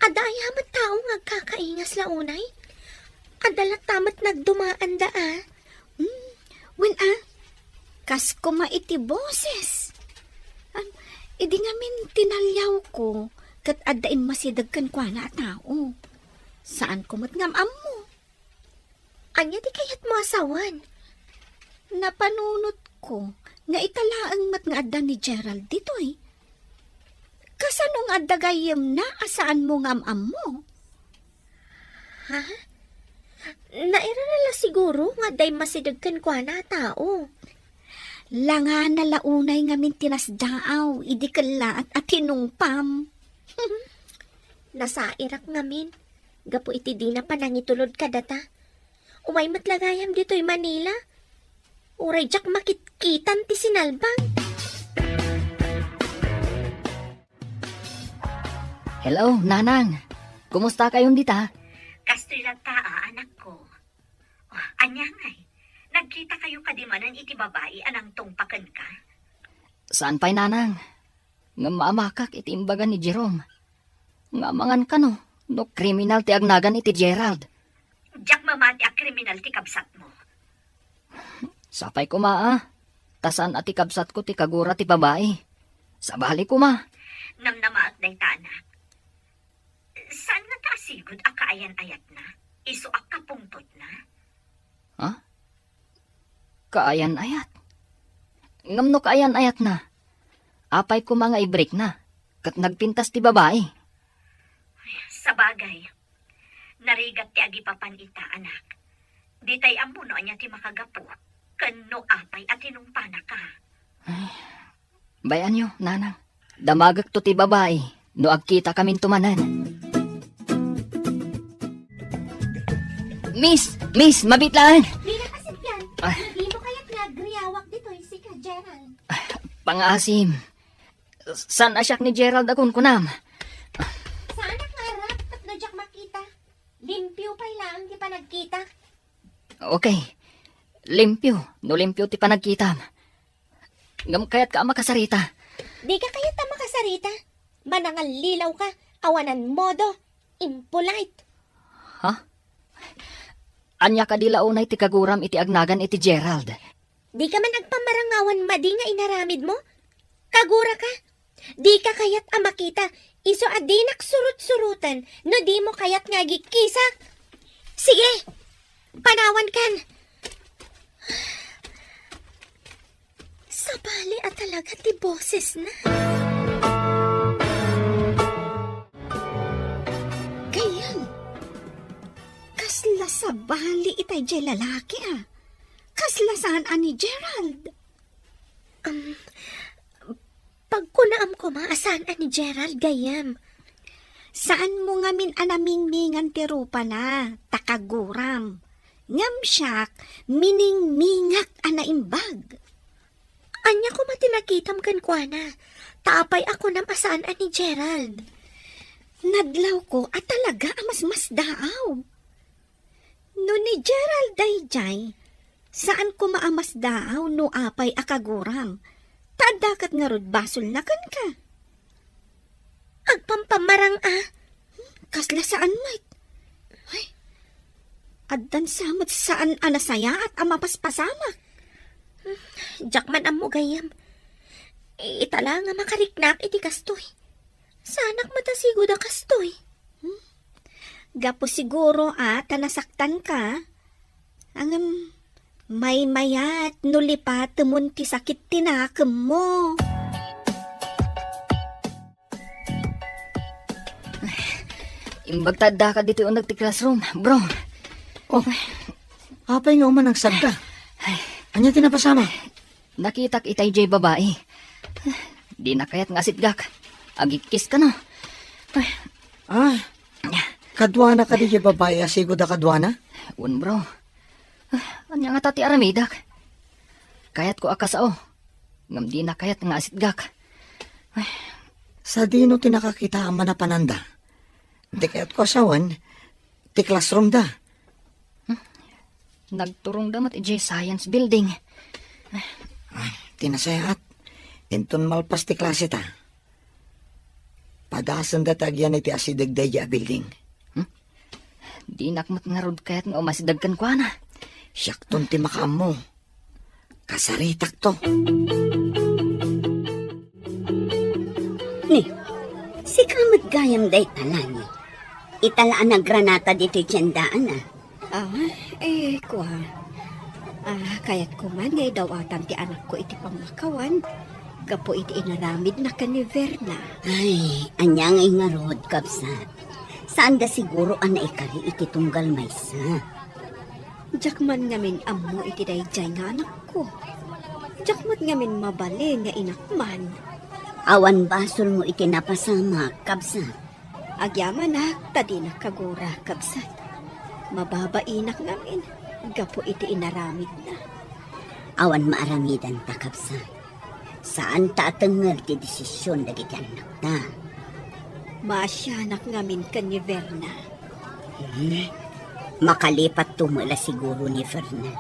Adda aya met tao nga agkakaingas la unay? Adda latta met nagdumaanda, a? Hmm, wen, a? Kas koma iti boses. Am, idi ngamin tinaliawko, ket adda immasideg kenkuana a tao. Saanko met nga am-ammo. Ania ti kayatmo a sawen? Napanunotko nga ita laeng met nga adda ni Gerald ditoy. Kasano nga adda gayyemna a saanmo nga am-ammo? Ha? Nairara la siguro nga adda immasideg kenkuana a tao. Langana la unay ngamin ti nasdaaw idi kellaat a tinungpam. Nasairak ngamin gapu iti dina panangitulod kadata. Umay met la gayam ditoy Manila. Uray diak makitkitan ti sinalbag. Hello, Nanang. Kumusta kayon dita? Kastoy latta, a, anakko. Oh, ania ngay? Nagkita kayo kadi manen iti babai a nangtungpa kenka? Saan pay, Nanang. Ngem maamakak iti imbaga ni Jerome. Nga amangan kano no kriminal ti agnagan iti Gerald. Diak mamati a kriminal ti kabsatmo. Sapay koma a, ta saan a ti kabsatko ti kagura ti babai. Sabali koma. Namnamaak dayta, anak. Saan ngata a sigud a kaayan-ayatna? Isu a kapungtotna? Ha? Kaayan-ayat? Ngem no kaayan-ayatna, apay koma nga ibrikna, ket nagpintas ti babai? Sabagay, narigat ti agipapan ita, anak. Ditay ammo no ania ti makagapu, ken no apay a tinungpanaka. Ay, bay-anyo, Nanang. Damagekto ti babai no agkitakaminto manen. Miss! Miss! Mabitlaan! Dina kasipyan. Ah. Nagimo kayat nga agriawak ditoy, sika, Gerald? Pangaasim. Saan a siak ni Gerald a kunkunam? Saanak nga arap tapno diak makita. Limpio pay laeng ti panagkita. Okay. Limpio, no limpio ti panagkitam. Ngem kayatka a makasarita. Dika kayat a makasarita. Manangallilaw ka, awanan modo, impolite. Ha? Ania kadi la unay ti kaguram iti agnagan iti Gerald? Dika man agpamarangawan madi nga inaramidmo? Kagura ka? Dika kayat a makita, isu a dinak surut-surutan no dimo kayat nga agikkisak. Sige, panawankan. Sabali a talaga ti bosesna. Gayyem, kasla sabali itay jay lalaki a. Kasla saan a ni Gerald. Um, pagkunaam koma a saan a ni Gerald, gayyem. Saanmo ngamin a namingmingan ti rupana, ta kaguram. Ngem siak, miningmingak a naimbag. Ania koma ti nakitam kenkuana? Ta apay a kunam a saan a ni Gerald? Nadlawko a talaga a masmasdaaw. No ni Gerald daydiay, saan koma a masdaaw no apay a kaguram. Ta adda ket ngarud basolna kenka. Agpampamarang a? Kasla saan met. Ay, addan sa met saan a nasayaat a mapaspasamak. Diak man ammo gayyem. Ita la nga makariknak iti kastoy. Saanak met a sigud a kastoy. Hmm? Gapu siguro a ta nasaktanka. Ngem, maymayat no lipatemon ti sakit ti nakemmo. Imbag ta addaka ditoy uneg ti classroom, bro. Oh, apay nga umanagsagka? Ania ti napasamak? Nakitak itay jay babai. Dina kayat nga asitgak. Agikis kano. Ah, kaduana kadi jay babai a sigud a kaduana? Wen, bro. Ania ngata ti aramidek? Kayatko a kasao. Ngem dina kayat nga asitgak. Sadino ti nakakita a manapananda? Di kayatko a sawen ti classroom da. Nagturongda met idiay science building. Ah, ti nasayaat. Inton malpas ti klase ta, padasenda ti agyan iti asideg daydiay a building. Hmm? Dinak met ngarud kayat nga umasideg kenkuana. Siakton ti makaammo. Kasaritakto. Ni, sika met gayam dayta, Lani. Ita la a nagranata ditoy tiendaan, a. Ah, eh, kua. Ah, kayatko man nga idawatan ti anakko iti pammakawan gapu iti inaramidna ken ni Verna. Ay, ania ngay ngarud, kabsat? Saanda siguro a naikari iti tunggal maysa. Diak man ngamin ammo iti daydiay nga anakko. Diak met ngamin mabalin nga inak man. Awan basolmo iti napasamak, kabsat. Agyamanak ta dinak kagura, kabsat. Mababainak ngamin gapu iti inaramidna. Awan maaramidanta, kabsat. Saanta a tengngel ti desisyon dagiti annakta. Maasianak ngamin ken ni Verna. Hmm? Makalipatto met la siguro ni Verna.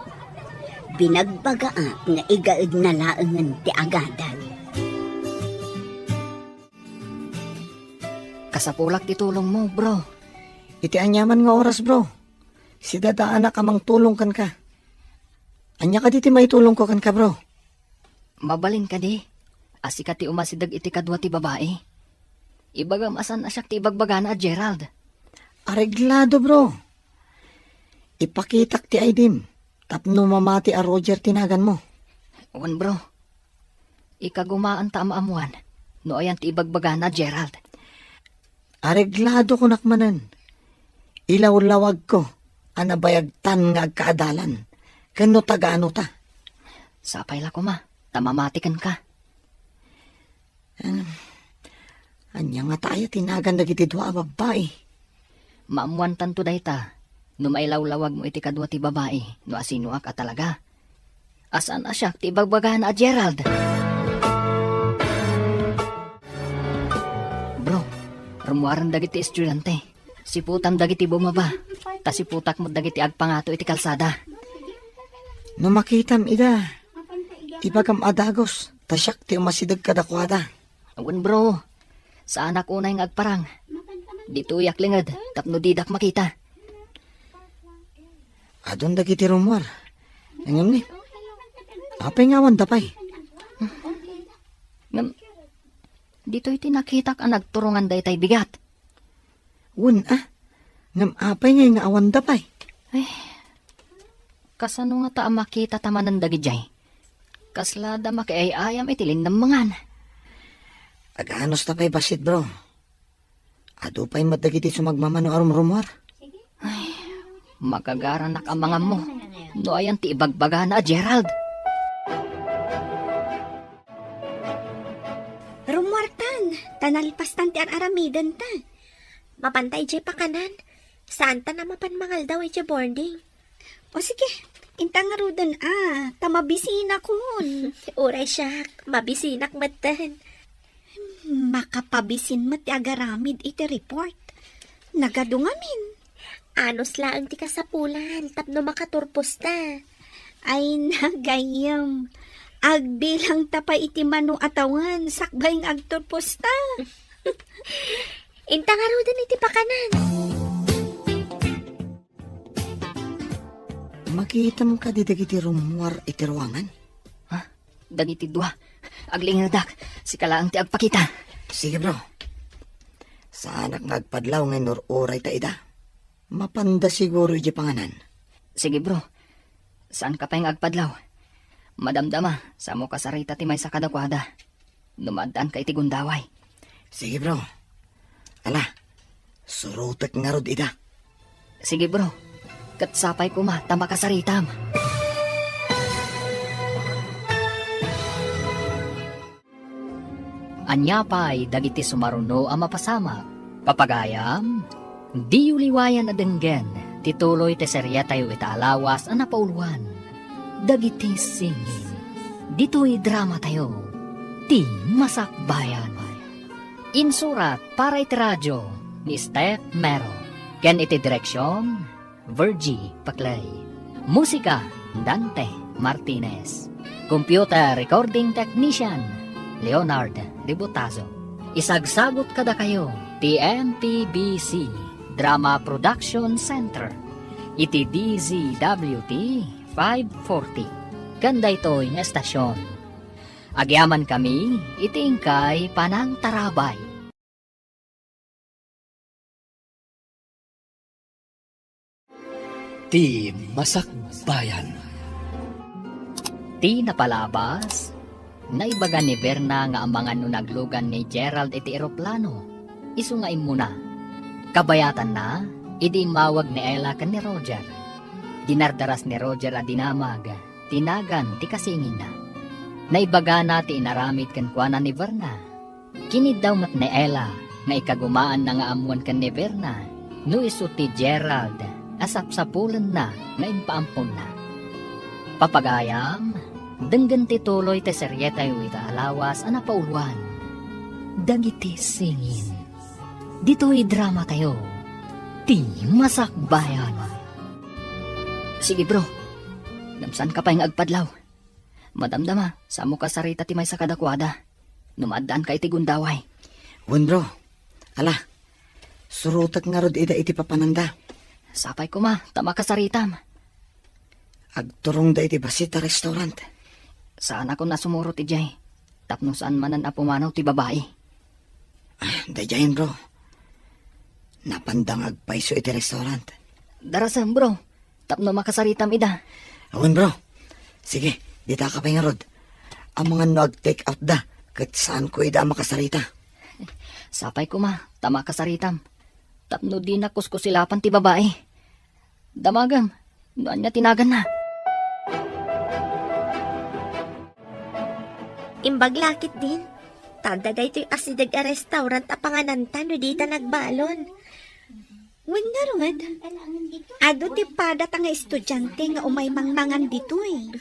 Binagbagaak nga igaedna laengen ti agadal. Kasapulak ti tulongmo, bro. Iti aniaman nga oras, bro. Sidadaanak a mangtulong kenka. Ania kadi ti maitulongko kenka, bro? Mabalin kadi a sika ti umasideg iti kadua ti babai? Ibagam a saan a siak ti ibagbagana a Gerald. Areglado, bro. Ipakitak ti I D-m tapno mamati a Roger ti naganmo. Wen, bro. Ikagumaanta a maammuan no ayan ti ibagbagana a Gerald. Areglado kunak manen. Ilawlawagko a nabayagtan nga agkaadalan ken no tagaano ta. Sapay la koma ta mamati kenka. Em, ania ngata aya ti nagan dagiti dua a babbai? Maammuantanto dayta no mailawlawagmo iti kadua ti babai no asinoak a talaga. A saan a siak ti ibagbagana a Gerald. Bro, rummuaren dagiti estudiante. Siputam dagiti bumaba, ta siputak met dagiti agpangato iti kalsada. No makitam ida, ibagam a dagus, ta siak ti umasideg kadakuada. Wen, bro, saanak unay nga agparang. Ditoyak linged tapno didak makita. Adun dagiti rummuar. Ngem ni, apay nga awanda pay? Ngem, ditoy ti nakitak a nagturongan daytay bigat. Wen, a. Ngem apay ngay nga awanda pay? Ay, kasano ngata a makitata manen dagidiay? Kasla da makiay-ayam iti linnamngan. Aganos ta pay bassit, bro. Adu pay met dagiti sumagmamano a rumrumuar. Ay, magagaranak a mangammo no ayan ti ibagbagana a Gerald. Rummuartan, ta nalpastan ti ar-aramidenta. Mapanta idiay pakanan. Saantan a mapan mangaldaw idiay boarding. O sige, inta ngaruden a, ta mabisinakon. Uray siak, mabisinak metten. Makapabisin met ti agaramid iti report. Nagadu ngamin. Anus laeng ti kasapulan tapno makaturposta. Ay, nagayyem. Agbilangta pay iti mano a tawen sakbay nga agturposta. Inta ngaruden iti pakanan. Makitam kadi dagiti rummuar iti ruangan? Ha? Dagiti dua. Aglingedak. Sika laeng ti agpakita. Sige, bro. Saanak nga agpadlaw nga inur-uray ta ida. Mapanda siguro iti panganan. Sige, bro. Saanka pay nga agpadlaw. Madamdama, samo kasarita ti maysa kadakuada. No maaddaanka iti gundaway. Sige, bro. Ala, surotek ngarud ida. Sige, bro. Ket sapay koma ta makasaritam. Ania pay dagiti sumaruno a mapasamak? Papagayam, diyo liwayan a denggen ti tuloy ti seriatayo ita a lawas a napauluan, Dagiti Singin. Ditoy dramatayo, Ti Masakbayan. Insurat para iti radio ni Steph Mero, ken iti direksion, Virgie Paclay. Musika, Dante Martinez. Computer recording technician, Leonard Ributazo. Isagsagut kadakayo ti M P B C Drama Production Center iti D Z W T five forty. Ken daytoy nga estasion, agyamankami iti inkay panangtarabay. Ti Masakbayan. Ti napalabas, naibaga ni Verna nga amangan no naglugan ni Gerald iti eroplano, isu nga immuna. Kabayatanna, idi immawag ni Ella ken ni Roger. Dinardaras ni Roger a dinamag ti nagan ti kasinginna. Naibagana ti inaramid kenkuana ni Verna. Kiniddaw met ni Ella nga ikagumaanna nga ammoen ken ni Verna no isu ti Gerald a sapsapulenna nga impaamponna. Papagayam, denggen ti tuloy ti serietayo ita a lawas a napauluan, Dagiti Singin. Ditoy dramatayo, Ti Masakbayan. Sige, bro. Ngem saanka pay nga agpadlaw. Madamdama, samo kasarita ti maysa kadakuada. No maaddaanka iti gundaway. Wen, bro. Ala, surotek ngarud ida iti papananda. Sapay koma, ta makasaritam. Agturongda iti bassit a restaurant. Saanakon a sumurot idiay. Tapno saan manen a pumanaw ti babai. Ah, daydiayen, bro. Napanda nga agpayso iti restaurant. Darasem, bro. Tapno makasaritam ida. Awan, bro. Sige, ditaka pay ngarud. Amangan no ag-take out da, ket saanko ida a makasarita. Sapay koma, ta makasaritam. Tapno dina kuskusilapan ti babai. Damagem, no ania ti naganna. Imbag la ketdin, ta adda daytoy asideg a restaurant a pangananta no dita nagbalon. Wen ngarud, adu ti padata nga estudiante nga umay mangmangan ditoy.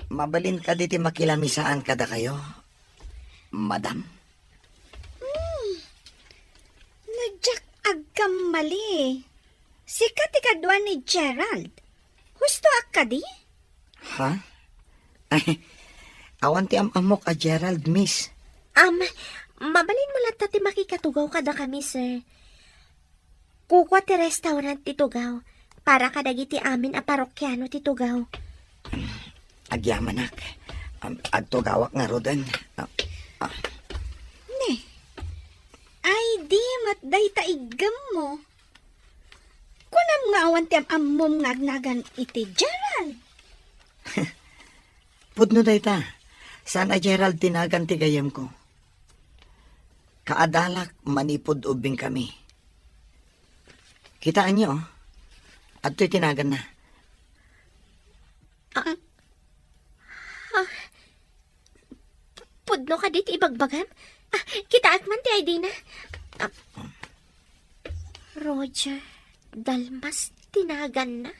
Mabalin kadi ti makilamisaan kadakayo, madam? Hmm. No diak agkammali, sika ti kadua ni Gerald. Hustoak kadi? Ha? Ay, awan ti am-ammok a Gerald, miss. Am, mabalinmo latta ti makikatugaw kadakami, sir. Kukua ti restaurant ti tugaw para kadagiti amin a parokiano ti tugaw. Agyamanak. Am, agtugawak ngaruden. Ah, ah. Ne. Ay, di met dayta iggemmo. Kunam nga awan ti am-ammom nga agnagan iti Gerald. Pudno dayta. Saan a Gerald ti nagan ti gayyemko. Kaadalak manipud ubbingkami. Kitaenyo, oh. Adtoy ti naganna. Ah, ah, pudno kadi ti ibagbagam? Ah, kitaek man ti I D na. Ah, Roger Dalmas ti naganna.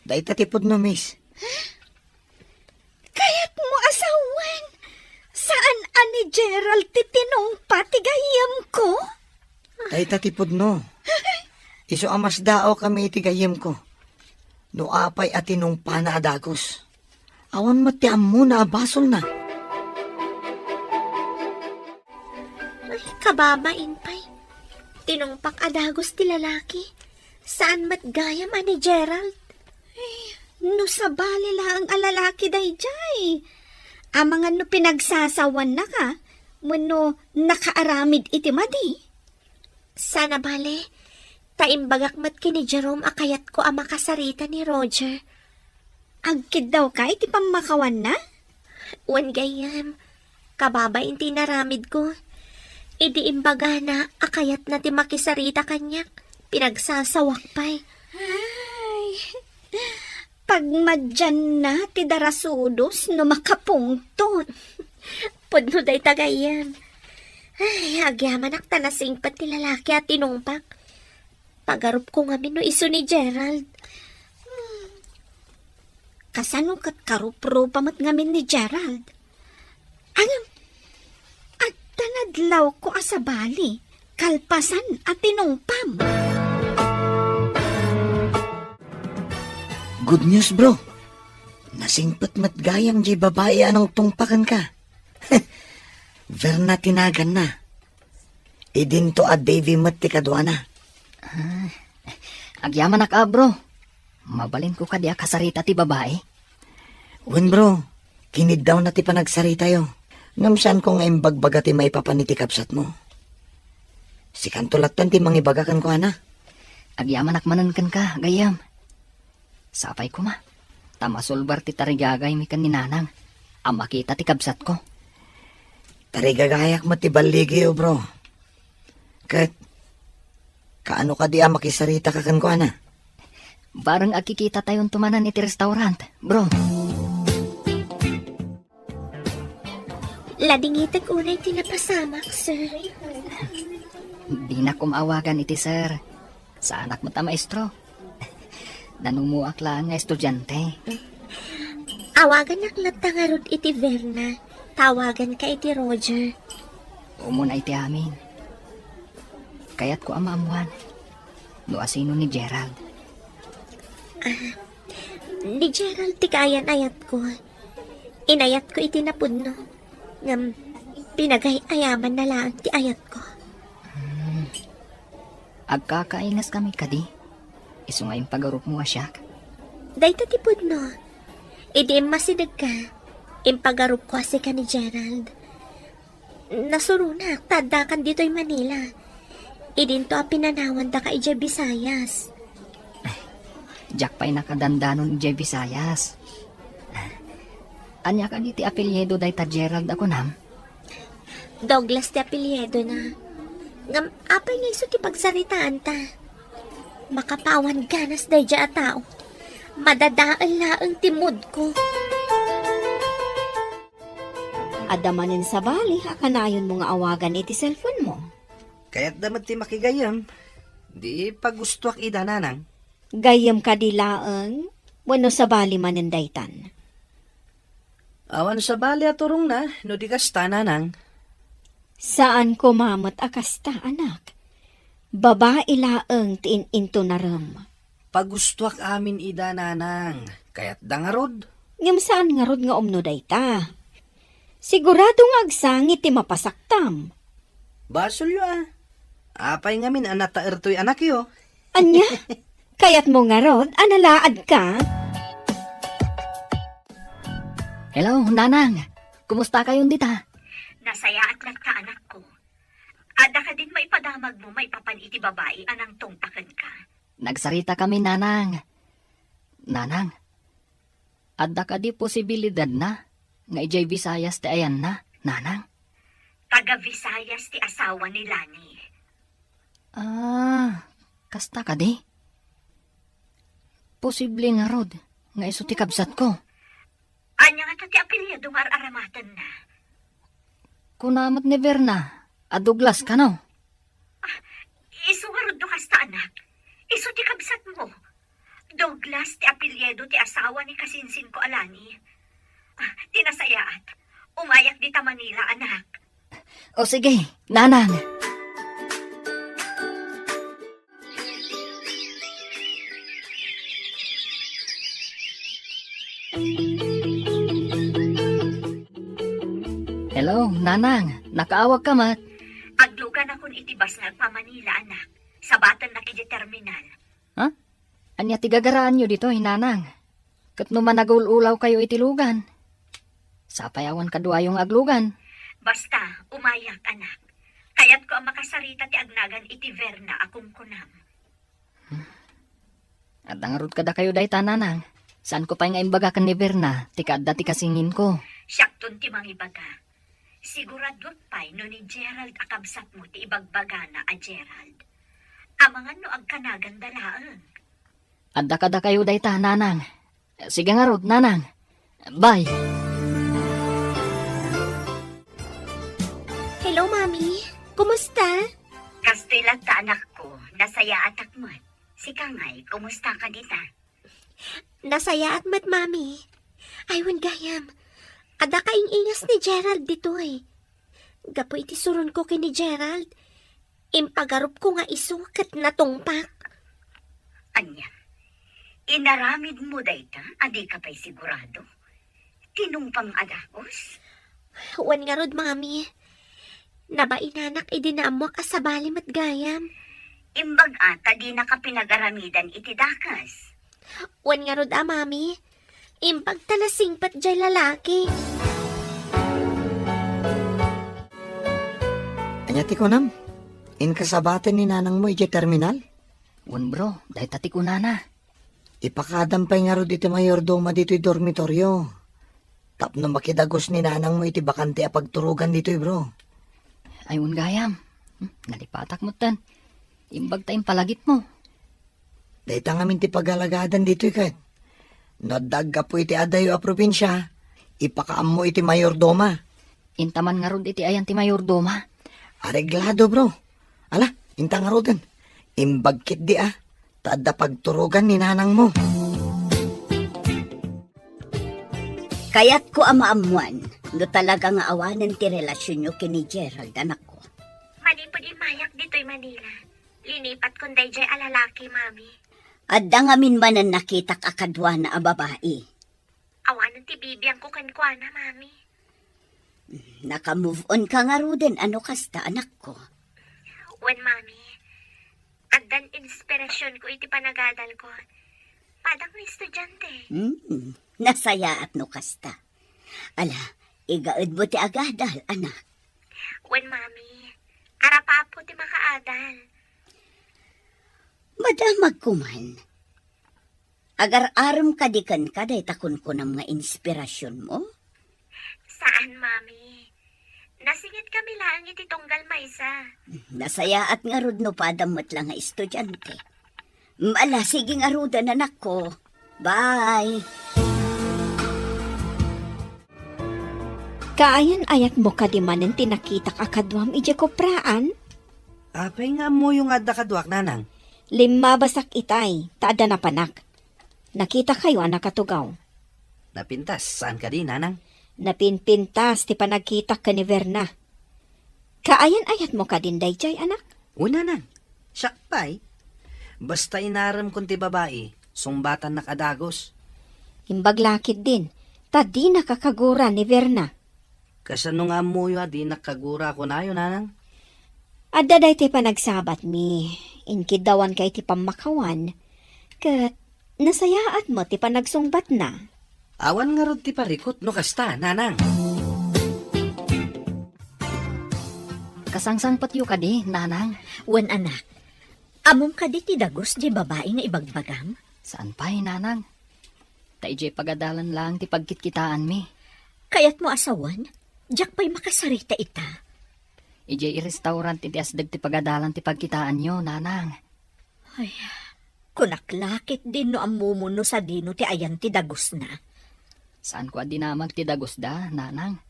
Dayta ti pudno, miss. Kayatmo a sawen, saan a ni Gerald ti tinungpa ti gayyemko? Dayta ti pudno. Isu a masdaawkami iti gayyemko. No apay a tinungpana a dagus. Awan met ti ammona a basolna. Ay, kababain pay. Tinungpak a dagus ti lalaki. Saan met gayam a ni Gerald? Ay, no sabali laeng a lalaki daydiay. Amangan no pinagsasawanna ka, wenno nakaaramid iti madi. Saan a bale, ta imbagak met ken ni Jerome a kayatko a makasarita ni Roger. Agkiddawka iti pammakawanna? Wen gayyem, kababain ti inaramidko. Idi imbagana a kayatna ti makisarita kaniak, pinagsasawak pay. Ay, pagmadianna ti darasudos no makapungtot. Pudno dayta gayyem. Ay, agyamanak ta nasingpet ti lalaki a tinungpak. Pagarupko ngamin no isu ni Gerald. Hmm. Kasano ket karupropa met ngamin ni Gerald? Ngem, adda nadlawko a sabali, kalpasan a tinungpam. Good news, bro. Nasingpet met gayam diay babai a nangtungpa kenka. Verna ti naganna. Idinto a Davy met ti kaduana. Ah, agyamanak a, bro. Mabalinko kadi a kasarita ti babai? Wen, bro. Kiniddawna ti panagsaritayo. Ngem saanko nga imbagbaga ti maipapan iti kabsatmo. Sikanto latten ti mangibaga kenkuana. Agyamanak manen kenka, gayyem. Sapay koma, ta masulbar ti tarigagaymi ken ni Nanang a makita ti kabsatko. Tarigagayak met ti balligiyo, bro. Ket, kaano kadi a makisarita ka kenkuana? Bareng agkikitatayon to manen iti restaurant, bro. Ladingitek unay ti napasamak, sir. Dinak koma awagan iti sir. Saanak met a maestro. Nanumoak laeng nga estudiante. Awaganak latta ngarud iti Verna. Tawaganka iti Roger. Umuna iti amin. Kayatko a maammuan no asino ni Gerald. Ah, ni Gerald ti kaayan-ayatko. Inayatko iti napudno. Ngem, pinagay-ayamanna laeng ti ayatko. Hmm. Agkakaingaskami kadi? Isu nga impagarupmo a siak? Dayta ti pudno. Idi immasidegka, impagarupko a sika ni Gerald. Nasuronak ta addakan ditoy Manila. Idinto a pinanawandaka idiay Visayas. Diak pay nakadandanon idiay Visayas. Ania kadi ti apelyido dayta Gerald a kunam? Douglas ti apelyidona. Ngem apay nga isu ti pagsaritaanta? Makapawan ganas daydiay a tao. Madadael laeng ti moodko. Adda manen sabali a kanayonmo nga awagan iti cellphone-mo? Kayatda met ti makigayyem. Di pagustoak ida, Nanang. Gayyem kadi laeng wenno sabali manen daytan? Awan sabali a turongna no di kasta, Nanang. Saan koma met a kasta, anak. Babai laeng ti in-intunarem. Pagustoak amin ida, Nanang. Kayatda ngarud? Ngem saan ngarud nga umno dayta. Sigurado nga agsangit ti mapasaktam. Basolyo a. Apay ngamin a nataertoy anakyo? Ania? Kayatmo ngarud a nalaadka? Hello, Nanang. Kumusta kayon dita? Nasayaat latta, anakko. Adda kadin maipadamagmo maipapan iti babai a nangtungpa kenka? Nagsarita kami, Nanang. Nanang, adda kadi posibilidadna nga idiay Visayas ti ayanna, Nanang? Taga Visayas ti asawa ni Lani. Ah, kasta kadi? Posible ngarud nga isu ti kabsatko. Ania ngata ti apelyido nga ar-aramatenna? Kuna met ni Verna a Douglas kano? Ah, isu ngarud no kasta, anak. Isu ti kabsatmo. Douglas ti apelyido ti asawa ni kasinsinko a Lani. Ah, ti nasayaat. Umayak dita Manila, anak. O sige, Nanang. Hello, Nanang. Nakaawag ka met? iti terminal. Ha? Ania ti gagaraanyo ditoy, nanang? Ket no managul-ulawkayo iti lugan, sapay awan kaduayo nga aglugan. Basta, umayak, anak. Kayatko a makasarita ti agnagan iti Verna a kunkunam. Adda ngarud kadakayo dayta, nanang? Saanko pay nga imbaga ken ni Verna ti kaadda ti kasinginko. Siakton ti mangibaga. Siguraduak pay no ni Gerald a kabsatmo ti ibagbagana a Gerald. Amangan no agkanaganda laeng. Adda kadakayo dayta, nanang. Sige ngarud, nanang. Bye. Hello, Mami. Kumusta? Kastoy latta, anakko. Nasayaatak met. Sika ngay, kumusta ka dita? Nasayaat met, Mami. Ay, wen gayam. Adda kaing-ingas ni Gerald ditoy. Gapu iti suronko ken ni Gerald, impagarupko nga isu ket natungpak. Ania? Inaramidmo dayta a dika pay sigurado? Tinungpam a dagus? Wen ngarud, Mami. Nabainanak idi naammoak a sabali met gayam. Imbag a ta dinaka pinagaramidan iti dakas. Wen ngarud a, Mami. Imbag ta nasingpet jay lalaki. Ania ti kunam? Inka sabaten ni nanangmo idiay terminal? Wen, bro, dayta ti kunana. Ipakadam pay ngarud iti mayordoma ditoy dormitorio. Tapno makidagus ni nanangmo iti bakante a pagturogan ditoy, bro. Ay, wen gayam. Hmm, nalipatak metten. Imbag ta impalagipmo. Dayta ngamin ti pagalagadan ditoy ket. No adda aggapu iti adayo a probinsia, ipakaammo iti mayordoma. Inta man ngarud iti ayan ti mayordoma. Areglado, bro. Ala, inta ngaruden. Imbag ketdi a, ta adda pagturogan ni nanangmo. Kayatko a maammoan no talaga nga awanen ti relasionyo ken ni Gerald, anakko. Manipud immayak ditoy Manila, linipatkon daydiay a lalaki, Mami. Adda ngamin manen nakitak a kaduana a babai. Awanen ti bibiangko kenkuana, Mami. Naka-move on ka ngaruden a no kasta, anakko? Wen, Mami. Addan inspirasionko iti panagadalko. Padak nga estudiante. Hmm, nasayaat no kasta. Ala, igaedmo ti agadal, anak. Wen, Mami. Arapapo ti makaadal. Madamagko man. Agar-arem kadi kenka dayta kunkunam nga inspirasionmo? Saan, Mami. Nasingitkami laeng iti tunggal maysa. Nasayaat ngarud no padam met la nga estudiante. Ala, sige ngaruden, anakko. Bye. Kaayan-ayatmo kadi manen ti nakitak a kaduam idiay kopraan? Apay nga ammoyo nga adda kaduak, nanang? Limmabasak itay, ta adda napanak. Nakitakayo a nakatugaw. Napintas, saan kadi, nanang? Napinpintas ti panagkitak ken ni Verna. Kaayan-ayatmo kadin daydiay, anak? O, nanang. Siak pay. Basta inaremkon ti babai, sungbatannak a dagus. Imbag la ketdin, ta dinaka kagura ni Verna. Kasano nga ammoyo a dinak kagura a kunayo, nanang? Adda daytoy panagsabatmi, inkiddawanka iti pammakawan, ket nasayaat met ti panagsungbatna. Awan ngarud ti parikut no kasta, nanang. Kasangsangpetyo kadi, nanang? Wen, anak. Ammom kadi ti dagus diay babai nga ibagbagam? Saan pay, nanang. Ta idiay pagadalan laeng ti pagkitkitaanmi. Kayatmo a sawen, diak pay makasarita ita. Idiay i-restaurant iti asdeg ti pagadalan ti pagkitaanyo, nanang. Ay, kunak la ketdin no ammomon no sadino ti ayan ti dagusna. Saanko a dinamag ti dagusda, nanang.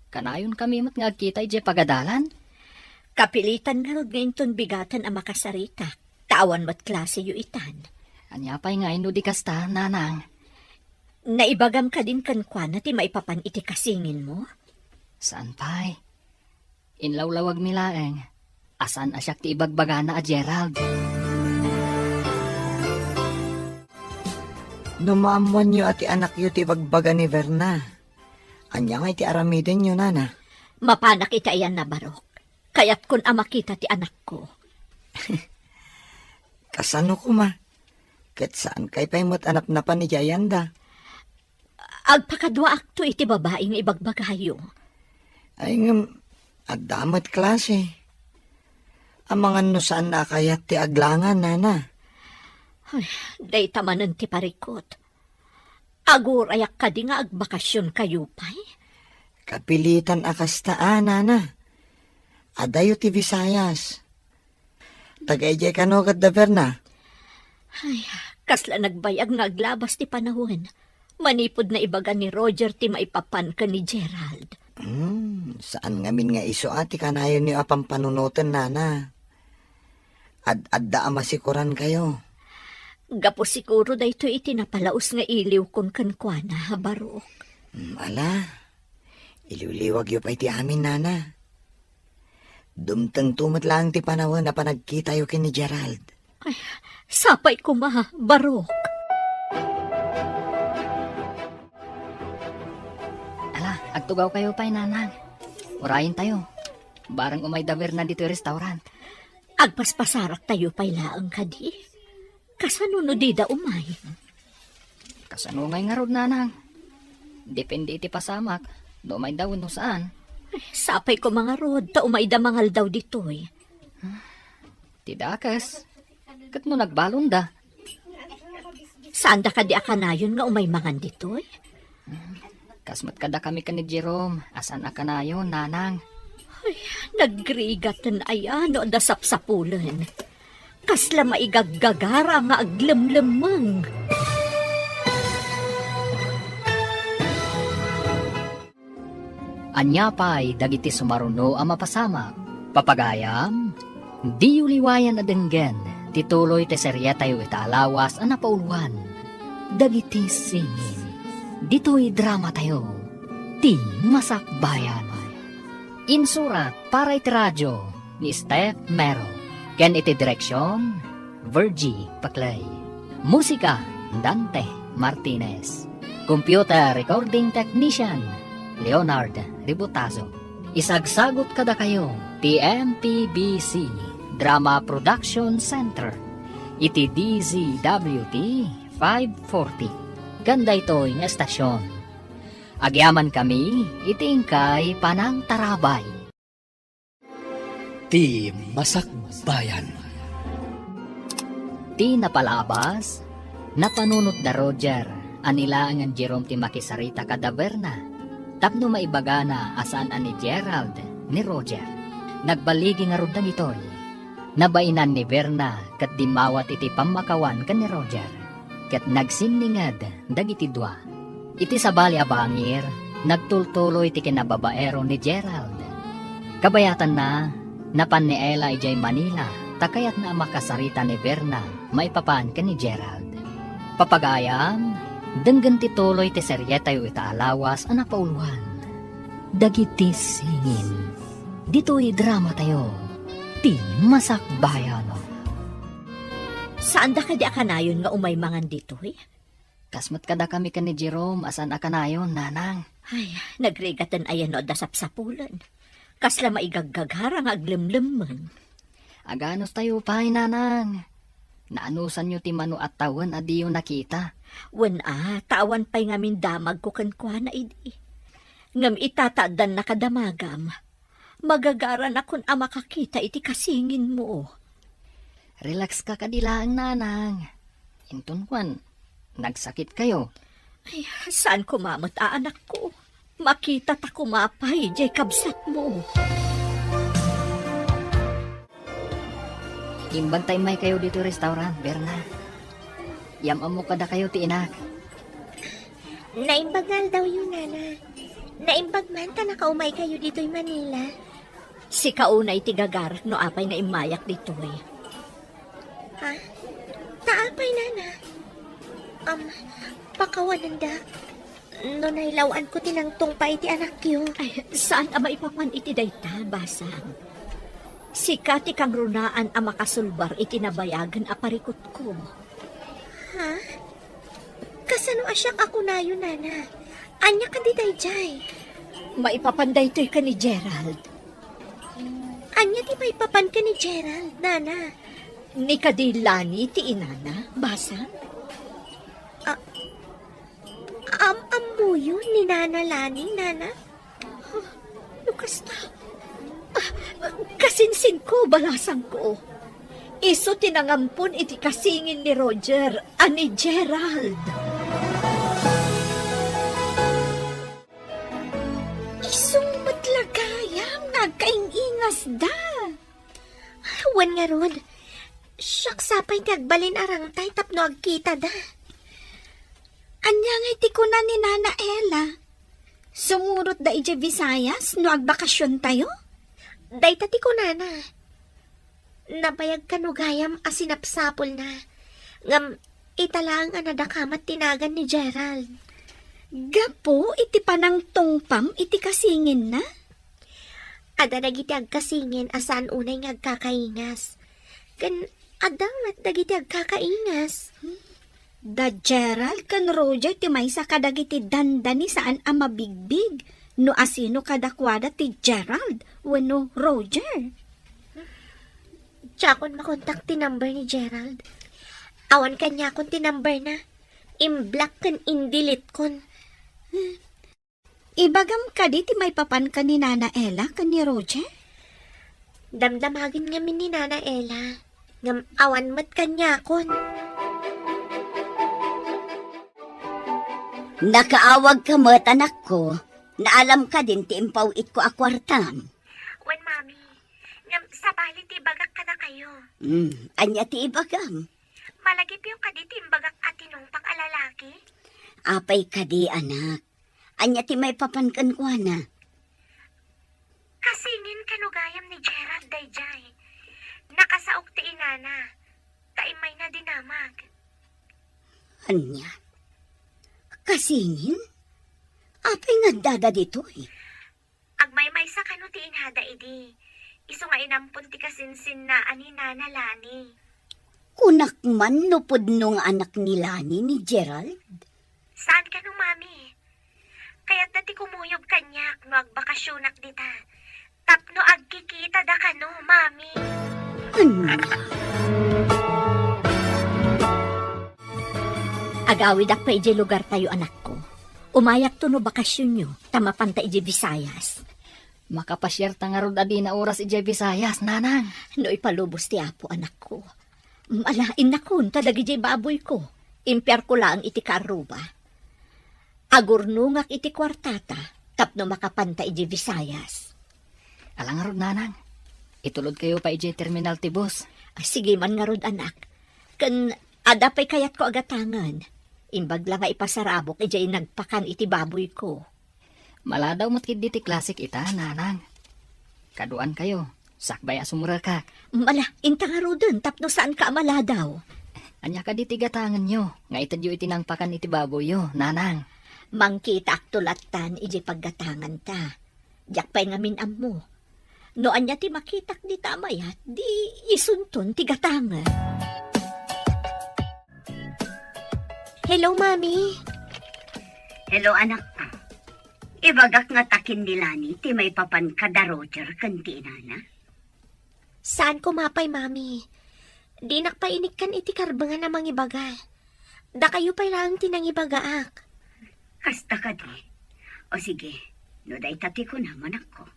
Kanayonkami met nga agkita idiay pagadalan. Kapilitan ngarud nga inton bigaten a makasaritak, ta awan met klaseyo itan. Ania pay ngay no di kasta, nanang? Naibagam kadin kenkuana ti maipapan iti kasinginmo? Saan pay. Inlawlawagmi laeng a saan a siak ti ibagbagana a Gerald. No maammoanyo a ti anakyo ti ibagbaga ni Verna, ania ngay ti aramidenyo, nana? Mapanak iti ayanna, Barok. Kayatkon a makita ti anakko. Kasano koma? Ket saankay pay met a napnapan idiay ayanda? Agpakaduaakto iti babai nga ibagbagayo. Ay, ngem, adda met klase. Amangan no saanna a kayat ti aglangan, nana. Ay, dayta manen ti parikut. Agurayak kadi nga agbakasionkayo pay? Kapilitan a kasta a, nana. Adayo ti Visayas. Taga idiay kano ket da Verna? Ay, kasla nagbayag nga aglabas ti panawen. Manipud naibaga ni Roger ti maipapan ken ni Gerald. Hmm, saan ngamin nga isu a ti kanayonyo a pampanunoten, nana. Ad-adda a masikorankayo. Gapu siguro daytoy iti napalaus nga iliwkon kenkuana, Barok. Hmm, ala, iliwliwagyo pay ti amin, nana. Dumtengto met laeng ti panawen a panagkitayo ken ni Gerald. Ay, sapay koma, Barok. Ala, agtugawkayo pay, nanang. Urayentayo. Bareng umay da Verna ditoy restaurant. Agpaspasaraktayo pay laeng kadi. Kasano no dida umay? Kasano ngay ngarud, nanang? Depende iti pasamak, no umayda wenno saan. Ay, sapay koma ngarud, ta umayda mangaldaw ditoy. Ti dakes, ket no nagbalonda? Saanda kadi a kanayon nga umay mangan ditoy? Kas met kadakami ken ni Jerome, a saan a kanayon, nanang. Ay, nagrigaten aya no adda sapsapulen. Kasla maigaggagara nga aglemlemmeng. Ania pay dagiti sumaruno a mapasamak? Papagayam, diyo liwayan a denggen ti tuloy ti serietayo ita a lawas a napauluan, Dagiti Singin. Ditoy dramatayo, Ti Masakbayan. Insurat para iti radio ni Steph Mero, ken iti direksion, Virgie Paclay. Musika, Dante Martinez. Computer recording technician, Leonard Ributazo. Isagsagut kadakayo ti M P B C Drama Production Center iti D Z W T five forty. Ken daytoy nga estasion, agyamankami iti inkay panangtarabay. Ti Masakbayan. Ti napalabas, napanunot da Roger a ni laengen Jerome ti makisarita kada Verna tapno maibagana a saan a ni Gerald ni Roger. Nagbaligi ngarud dagitoy. Nabainan ni Verna ket dimmawat iti pammakawan ken ni Roger, ket nagsinninged dagiti dua. Iti sabali a bangir, nagtultuloy ti kinababaero ni Gerald. Kabayatanna, napan ni Ella idiay Manila ta kayatna a makasarita ni Verna maipapan ken ni Gerald. Papagayam, denggen ti tuloy ti serietayo ita a lawas a napauluan, Dagiti Singin. Ditoy dramatayo, Ti Masakbayan. Saanda kadi a kanayon nga umay mangan ditoy? Kas met kadakami ken ni Jerome a saan a kanayon, nanang. Ay, nagrigaten aya no adda sapsapulen. Kasla maigaggagara nga aglemlemmeng. Aganustayo pay, nanang. Naanusanyo ti mano a tawen a diyo nakita. Wen a, ta awan pay ngamin damagko kenkuana idi. Ngem ita ta addan nakadamagam, magagaranakon a makakita iti kasinginmo. Relax ka kadi laeng, nanang. Inton kuan, nagsakit kayo. Ay, saan koma met a anakko? Makita ta koma pay diay kabsatmo. Imbag ta immay kayo ditoy restaurant, Berna. Yam-ammo kadakayo ti inak. Naimbag nga aldawyo, Nana. Naimbag man ta nakaumay kayo ditoy Manila. Sika unay ti gagarak no apay nga immayak ditoy. Ha? Ta apay, Nana? Am, pakawananda. No nailaw-anko ti nangtungpa iti anakyo. Ay, saan a maipapan iti dayta, basang. Sika ti kangrunaan a makasulbar iti nabayagen a parikutko. Ha? Kasano a siak a kunayo, Nana? Ania kadi daydiay? Maipapan daytoy ken ni Gerald. Ania ti maipapan ken ni Gerald, Nana? Ni kadi Lani ti inana, basa? A-, am-, ammoyo ni Nana Lani, Nana? Huh, no kasta, ah, kasinsinko, balasangko. Isu ti nangampon iti kasingin ni Roger a ni Gerald. Isu met la gayam nga agkaing-ingasda. Wen ngarud, siak sa pay ti agbalin a rangtay tapno agkitada. Ania ngay ti kuna ni Nana Ella? Sumurotda idiay Visayas no agbakasiontayo? Dayta ti kunana. Nabayag kano gayam a sinapsapulna. Ngem ita laeng a nadakamat ti nagan ni Gerald. Gapu iti panangtungpam iti kasinginna? Adda dagiti agkasingin a saan unay nga agkakaingas. Ken adda met dagiti agkakaingas. Da Gerald ken Roger ti maysa kadagiti dandani saan a mabigbig no asino kadakuada ti Gerald wenno Roger. Diakon makontak ti number ni Gerald. Awan kaniakon ti numberna. Imblock ken indeletekon. Ibagam kadi ti maipapan ken ni Nana Ella ken ni Roger? Damdamagen ngamin ni Nana Ella, ngem awan met kaniakon. Nakaawagka met, anakko. Naalam kadin ti impaw-itko a kuartam. Wen, Mami. Ngem sabali ti ibagak kadakayo. Hmm, ania ti ibagam? Malagipyo kadi ti imbagak a tinungpak a lalaki? Apay kadi, anak? Ania ti maipapan kenkuana? Kasingin kano gayam ni Gerald daydiay. Nakasaok ti inana, ta immayna dinamag. Ania? Kasingin? Apay nga addada ditoy? Agmaymaysa kano ti inada idi, isu nga inampon ti kasinsinna a ni Nana Lani. Kunak man no pudno nga anak ni Lani ni Gerald? Saan kano, Mami? Kayatna ti kumuyog kaniak no agbakasionak dita. Tapno agkikitada kano, Mami. Ania? Agawidak pay idiay lugartayo, anakko. Umayakto no bakasionyo, ta mapanta idiay Visayas. Makapasiarta ngarud a dina oras idiay Visayas, nanang. No ipalubos ti Apo, anakko. Ala, innakon, ta dagidiay baboyko. Impiarko laeng iti karruba. Agurnongak iti kuartata, tapno makapanta idiay Visayas. Ala ngarud, nanang. Itulodkayo pay idiay terminal ti bus. Ah, sige man ngarud, anak. Ken adda pay kayatko a gatangen. Imbag la nga ipasarabok idiay nagpakan iti baboyko. Maladaw met ketdi ti klasik ita, nanang. Kaduankayo, sakbay a sumrekak. Ala, inta ngaruden tapno saanka a maladaw. Ania kadi ti gatangenyo nga itedyo iti nangpakan iti baboyyo, nanang? Mangkitaakto lattan idiay paggatanganta. Diak pay ngamin ammo. No ania ti makitak dita a mayat, di isunton ti gatangen. Hello, Mami. Hello, anak. Ibagak nga ta ken ni Lani ti maipapan kada Roger ken ti inana? Saan koma pay, Mami. Dinak pay inikkan iti karbengan a mangibaga. Dakayo pay laeng ti nangibagaak. Kasta kadi. O sige, no dayta ti kunam, anakko.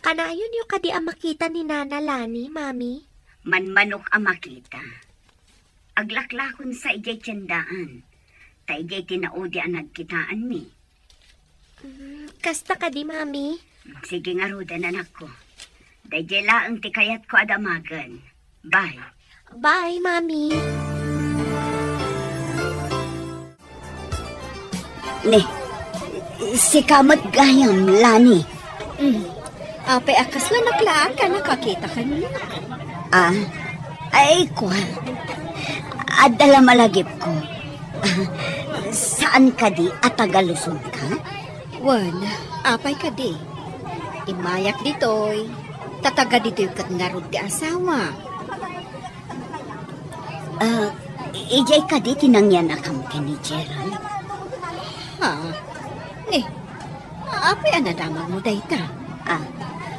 Kanayonyo kadi a makita ni Nana Lani, Mami? Manmanok a makita. Aglaklakon sa idiay tiendaan. Ta idiay ti naudi a nagkitaanmi. Mm, kasta kadi, Mami? Sige ngaruden, anakko. Daydiay laeng ti kayatko a damagen. Bye. Bye, Mami. Ne, sika met gayam, Lani. Mm. Apay a kasla naklaak a nakakita kaniak? Ah, ay, kua. Adda la malagipko. Ah, saan kadi a taga Luzon ka? Wen, apay kadi? Immayak ditoy. Ta taga ditoy ket ngarud ti asawa. Ah, idiay kadi ti nangyanakam ken ni Gerald? Ha? Eh, apay a nadamagmo dayta? Ah,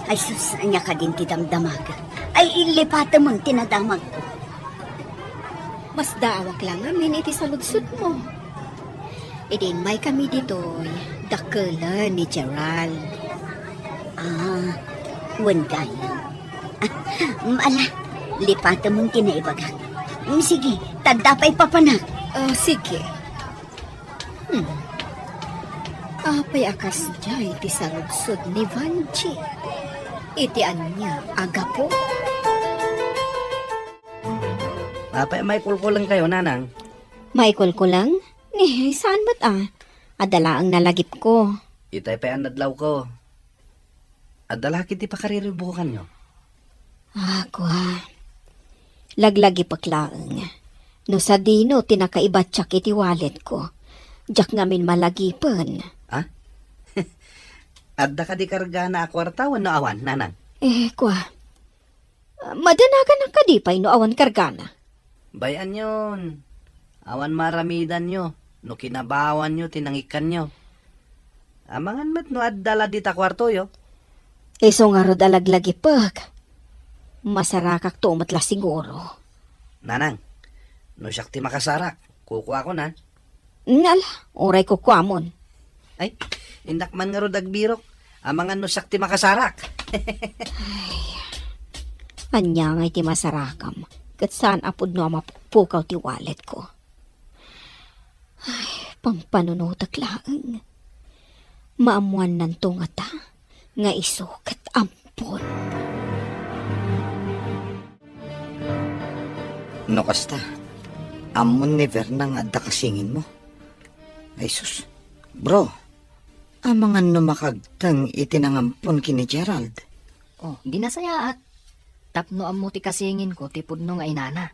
ay sus, ania kadin ti damdamag? Ay, lipatemon ti nadamagko. Masdaawak la ngamin iti saludsodmo. Idi immaykami ditoy, dakkelen ni Gerald. Ah, wen gayam. Mm, ala, lipatemon ti naibagak. Mm, sige, ta adda pay papanak. Ah, sige. Hmm. Apay a kasdiay ti saludsod ni Vanji? Iti ania a gapu? Apay a maikulkulengkayo, nanang? Maikulkuleng? Ni, saan met a. Adda laeng nalagipko. Itay pay a nadlawko. Adda la ketdi pakariribbukanyo? Ah, kua. Laglagipek laeng. No sadino ti nakaibatiak iti walletko. Diak ngamin malagipen. Ah? Adda kadi kargana a kuarta wenno awan, nanang? Eh, kua. Madanagan kadi pay no awan kargana? Bay-anyon. Awan maaramidanyo no kinabawanyo ti nangikkanyo. Amangan met no adda la dita kuartoyo. Isu ngarud a laglagipek. Masarakakto met la siguro. Nanang, no siak ti makasarak, kukuakon, a. Nala, uray kukuamon. Ay, innak man ngarud agbirok. Amangan no siak ti makasarak. Ay, ania ngay ti masarakam? Ket saan a pudno a mapukpukaw ti walletko. Ay, pampanunotek laeng. Maammuannanto ngata nga isu ket ampon. No kasta, ammon ni Verna nga adda kasinginmo. Ay sus, bro, amangan no makagteng iti nangampon ken ni Gerald. Oh, di nasayaat. Tapno ammo ti kasinginko ti pudno nga inana.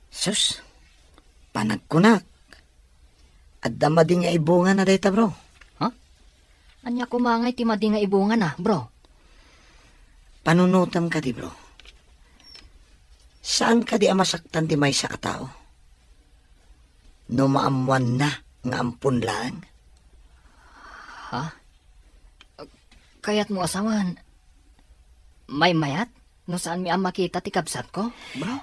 Sus, panagkunak. Adda madi nga ibungana dayta, bro. Ha? Ania koma ngay ti madi nga ibungana, bro? Panunotam kadi, bro. Saan kadi a masaktan ti maysa a tao? No maammuanna nga ampon laeng? Ha? Kayatmo a sawen, maymayat no saanmi a makita ti kabsatko, bro?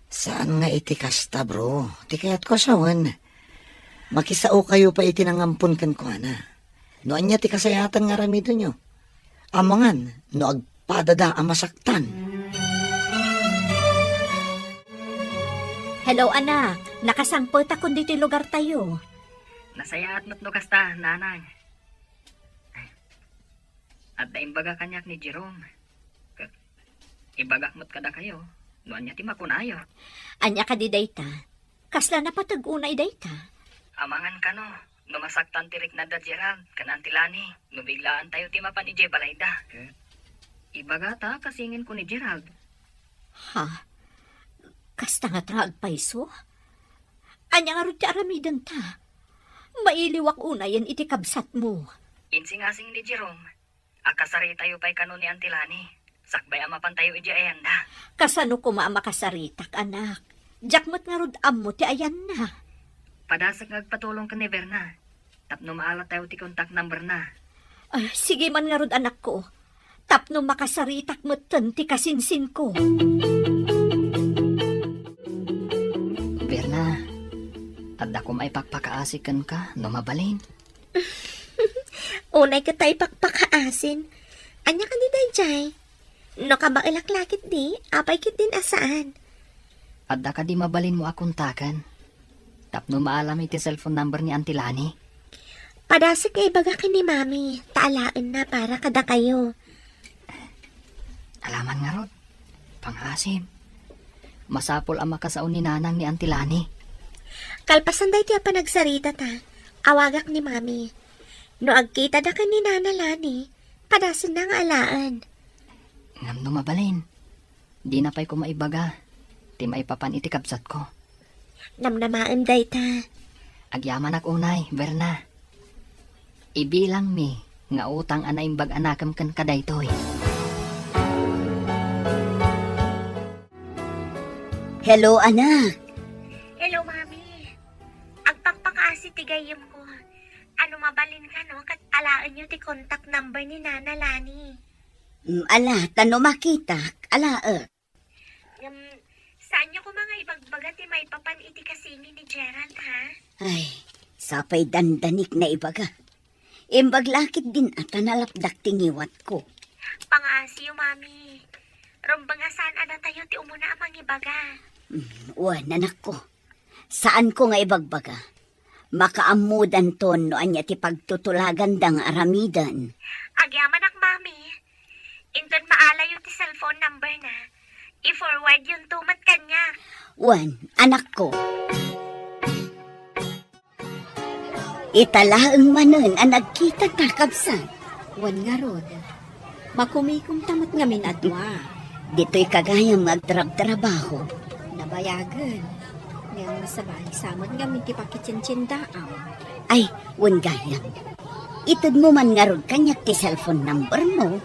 Saan nga iti kasta, bro. Ti kayatko a sawen, makisaokayo pay iti nangampon kenkuana. No ania ti kasayaatan nga aramidenyo, amangan no agpadada a masaktan. Hello, anak. Nakasangpetakon ditoy lugartayo. Nasayaat met no kasta, nanang. Adda imbaga kaniak ni Jerome. Ket ibagak met kadakayo no ania ti makunayo. Ania kadi dayta? Kasla napateg unay dayta? Amangan kano, no masaktan ti riknada Gerald ken Auntie Lani, no biglaantayo ti mapan idiay balayda. Ibagata a kasinginko ni Gerald. Ha? Kasta ngata nga agpayso? Ania ngarud ti aramidenta? Mailiwak unayen iti kabsatmo. Insingasing ni Jerome a kasaritayo pay kano ni Auntie Lani, sakbay a mapantayo idiay ayanda. Kasano koma a makasaritak, anak? Diak met ngarud ammo ti ayanna. Padasek nga agpatulong ken ni Verna tapno maalatayo ti contact number na. Ay, sige man ngarud, anakko. Tapno makasaritak metten ti kasinsinko. Verna, adda koma ipakpakaasi kenka no mabalin. Unay ket ta ipakpakaasin. Ania kadi daydiay? No kabaelak la ketdi, apay ketdin a saan? Adda kadi mabalinmo a kontaken tapno maalam iti cellphone number ni Auntie Lani? Padasek nga ibaga ken ni Mami, ta alaenna para kadakayo. Alaman ngarud, pangaasim. Masapul a makasao ni Nanang ni Auntie Lani. Kalpasan daytoy a panagsaritata, awagak ni Mami. No agkitada ken ni Nana Lani, padasenna nga alaen. Ngem no mabalin, dina pay koma ibaga ti maipapan iti kabsatko. Namnamaem dayta. Agyamanak unay, Verna. Ibilangmi nga utang a naimbag a nakem kenka daytoy. Hello, anak. Hello, Mami. Agpakpakaasi ti gayyemko. Ano mabalin kano ket alaenyo ti contact number ni Nana Lani. Mm, ala, ta no makitak, alaek. Ngem, sa Ania koma nga ibagbaga ti maipapan iti kasingin ni Gerald, ha? Ay, sapay dandanik na ibaga. Imbag la ketdin a ta nalapdak ti ngiwatko. Pangaasiyo, Mami. Rumbeng a saan a datayo ti umuna a mangibaga. Mm, wen, anakko. Saanko nga ibagbaga. Makaammodanton no ania ti pagtutulaganda nga aramiden. Agyamanak, Mami. Inton maalayo ti cellphone number na, i-forward yonto met kaniak. Wen, anakko. Ita laeng manen a nagkitata, kabsat. Wen ngarud, makumikomta met ngamin a dua. Ditoy ka gayam nga agtrabtrabaho. Nabayagen. Ngem masabali sa met ngamin ti pakitsintsiendaam. Ay, wen gayam. Itedmo man ngarud kaniak ti cellphone number mo.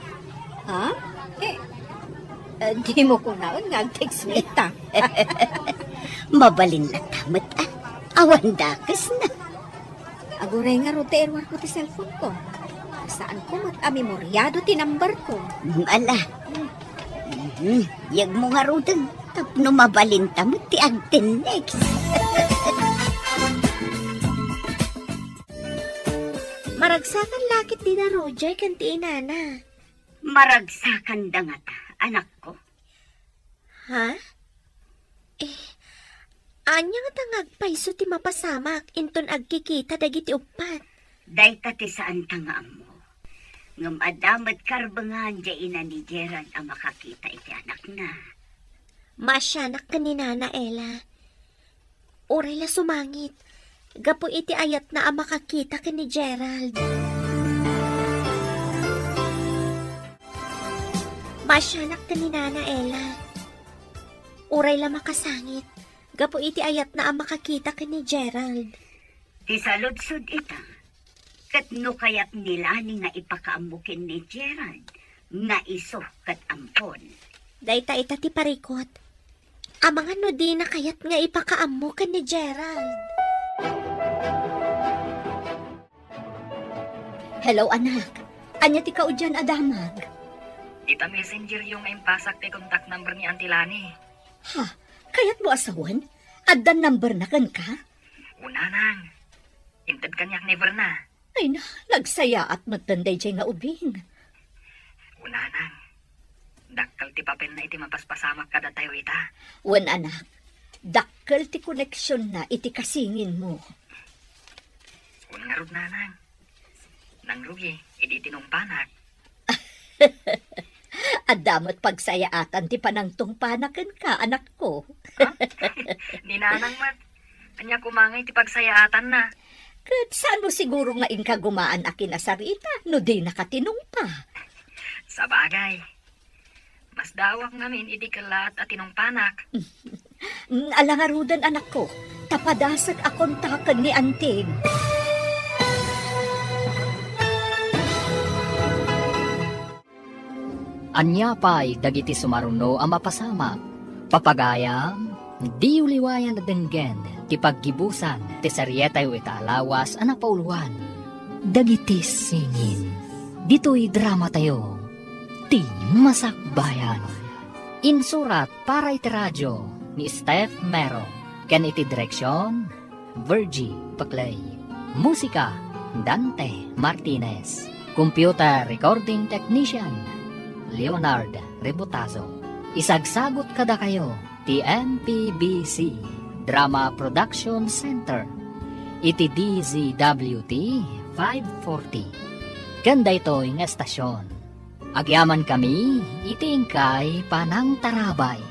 Ha? Eh, eh, dimo kunaen nga ag-text mo ita. Mabalin latta met, ah. Awan dakesna. Aguray ngarud ta iruarko ti cellphone ko. Saanko met a memoriado ti number ko. Mm, ala. Mhm. Yegmo ngaruden tapno mabalinta met ti agtennext. Maragsakan la ketdi da Roger ken ti inana. Maragsakanda ngata, anakko? Ha? Eh, ania ngata nga agpayso ti mapasamak inton agkikita dagiti uppat? Dayta ti saanta nga ammo. Ngem adda met karbengan diay ina ni Gerald a makakita iti anakna. Maasianak ken ni Nana Ella. Uray la sumangit, gapu iti ayatna a makakita ken ni Gerald. Maasianak ken ni Nana Ella. Uray la makasangit, gapu iti ayatna a makakita ken ni Gerald. Ti saludsod ita, ket no kayat ni Lani nga ipakaammo ken ni Gerald nga isu ket ampon. Dayta ita ti parikut. Amangan no dina kayat nga ipakaammo ken ni Gerald. Hello, anak. Ania ti kaudian a damag? Ita messengeryo nga impasak ti contact number ni Auntie Lani. Ha? Kayatmo a sawen? Adda number na kenka? Una, nang. Inted kaniak ni Verna. Ay na, nagsayaat met daydiay nga ubing. Una, nang. Dakkel ti papelna iti mapaspasamak kadatayo ita. Wen, anak, dakkel ti koneksionna iti kasinginmo. Wen ngarud, nanang. Nangrugi idi tinungpanak. Adda met pagsayaatan ti panangtungpana kenka, anakko. Ha? Ni nanang met, ania koma ngay ti pagsayaatanna? Ket saan mo siguro nga inka gumaan a kinasarita no dinaka tinungpa? Sabagay. Masdaawak ngamin idi kellaat a tinungpanak. Mm, ala ngaruden, anakko, ta padasek a kontaken ni Anting. Ania pay dagiti sumaruno a mapasamak? Papagayam, diyo liwayan a denggen ti paggibusan ti serietayo ita a lawas a napauluan, Dagiti Singin. Ditoy dramatayo, Ti Masakbayan. Insurat para iti radio ni Steph Mero, ken iti direksion, Virgie Paclay. Musika, Dante Martinez. Computer recording technician, Leonard Rebotazo. Isagsagut kadakayo ti M P B C Drama Production Center iti D Z W T five forty. Ken daytoy nga estasion, agyamankami iti inkay panangtarabay.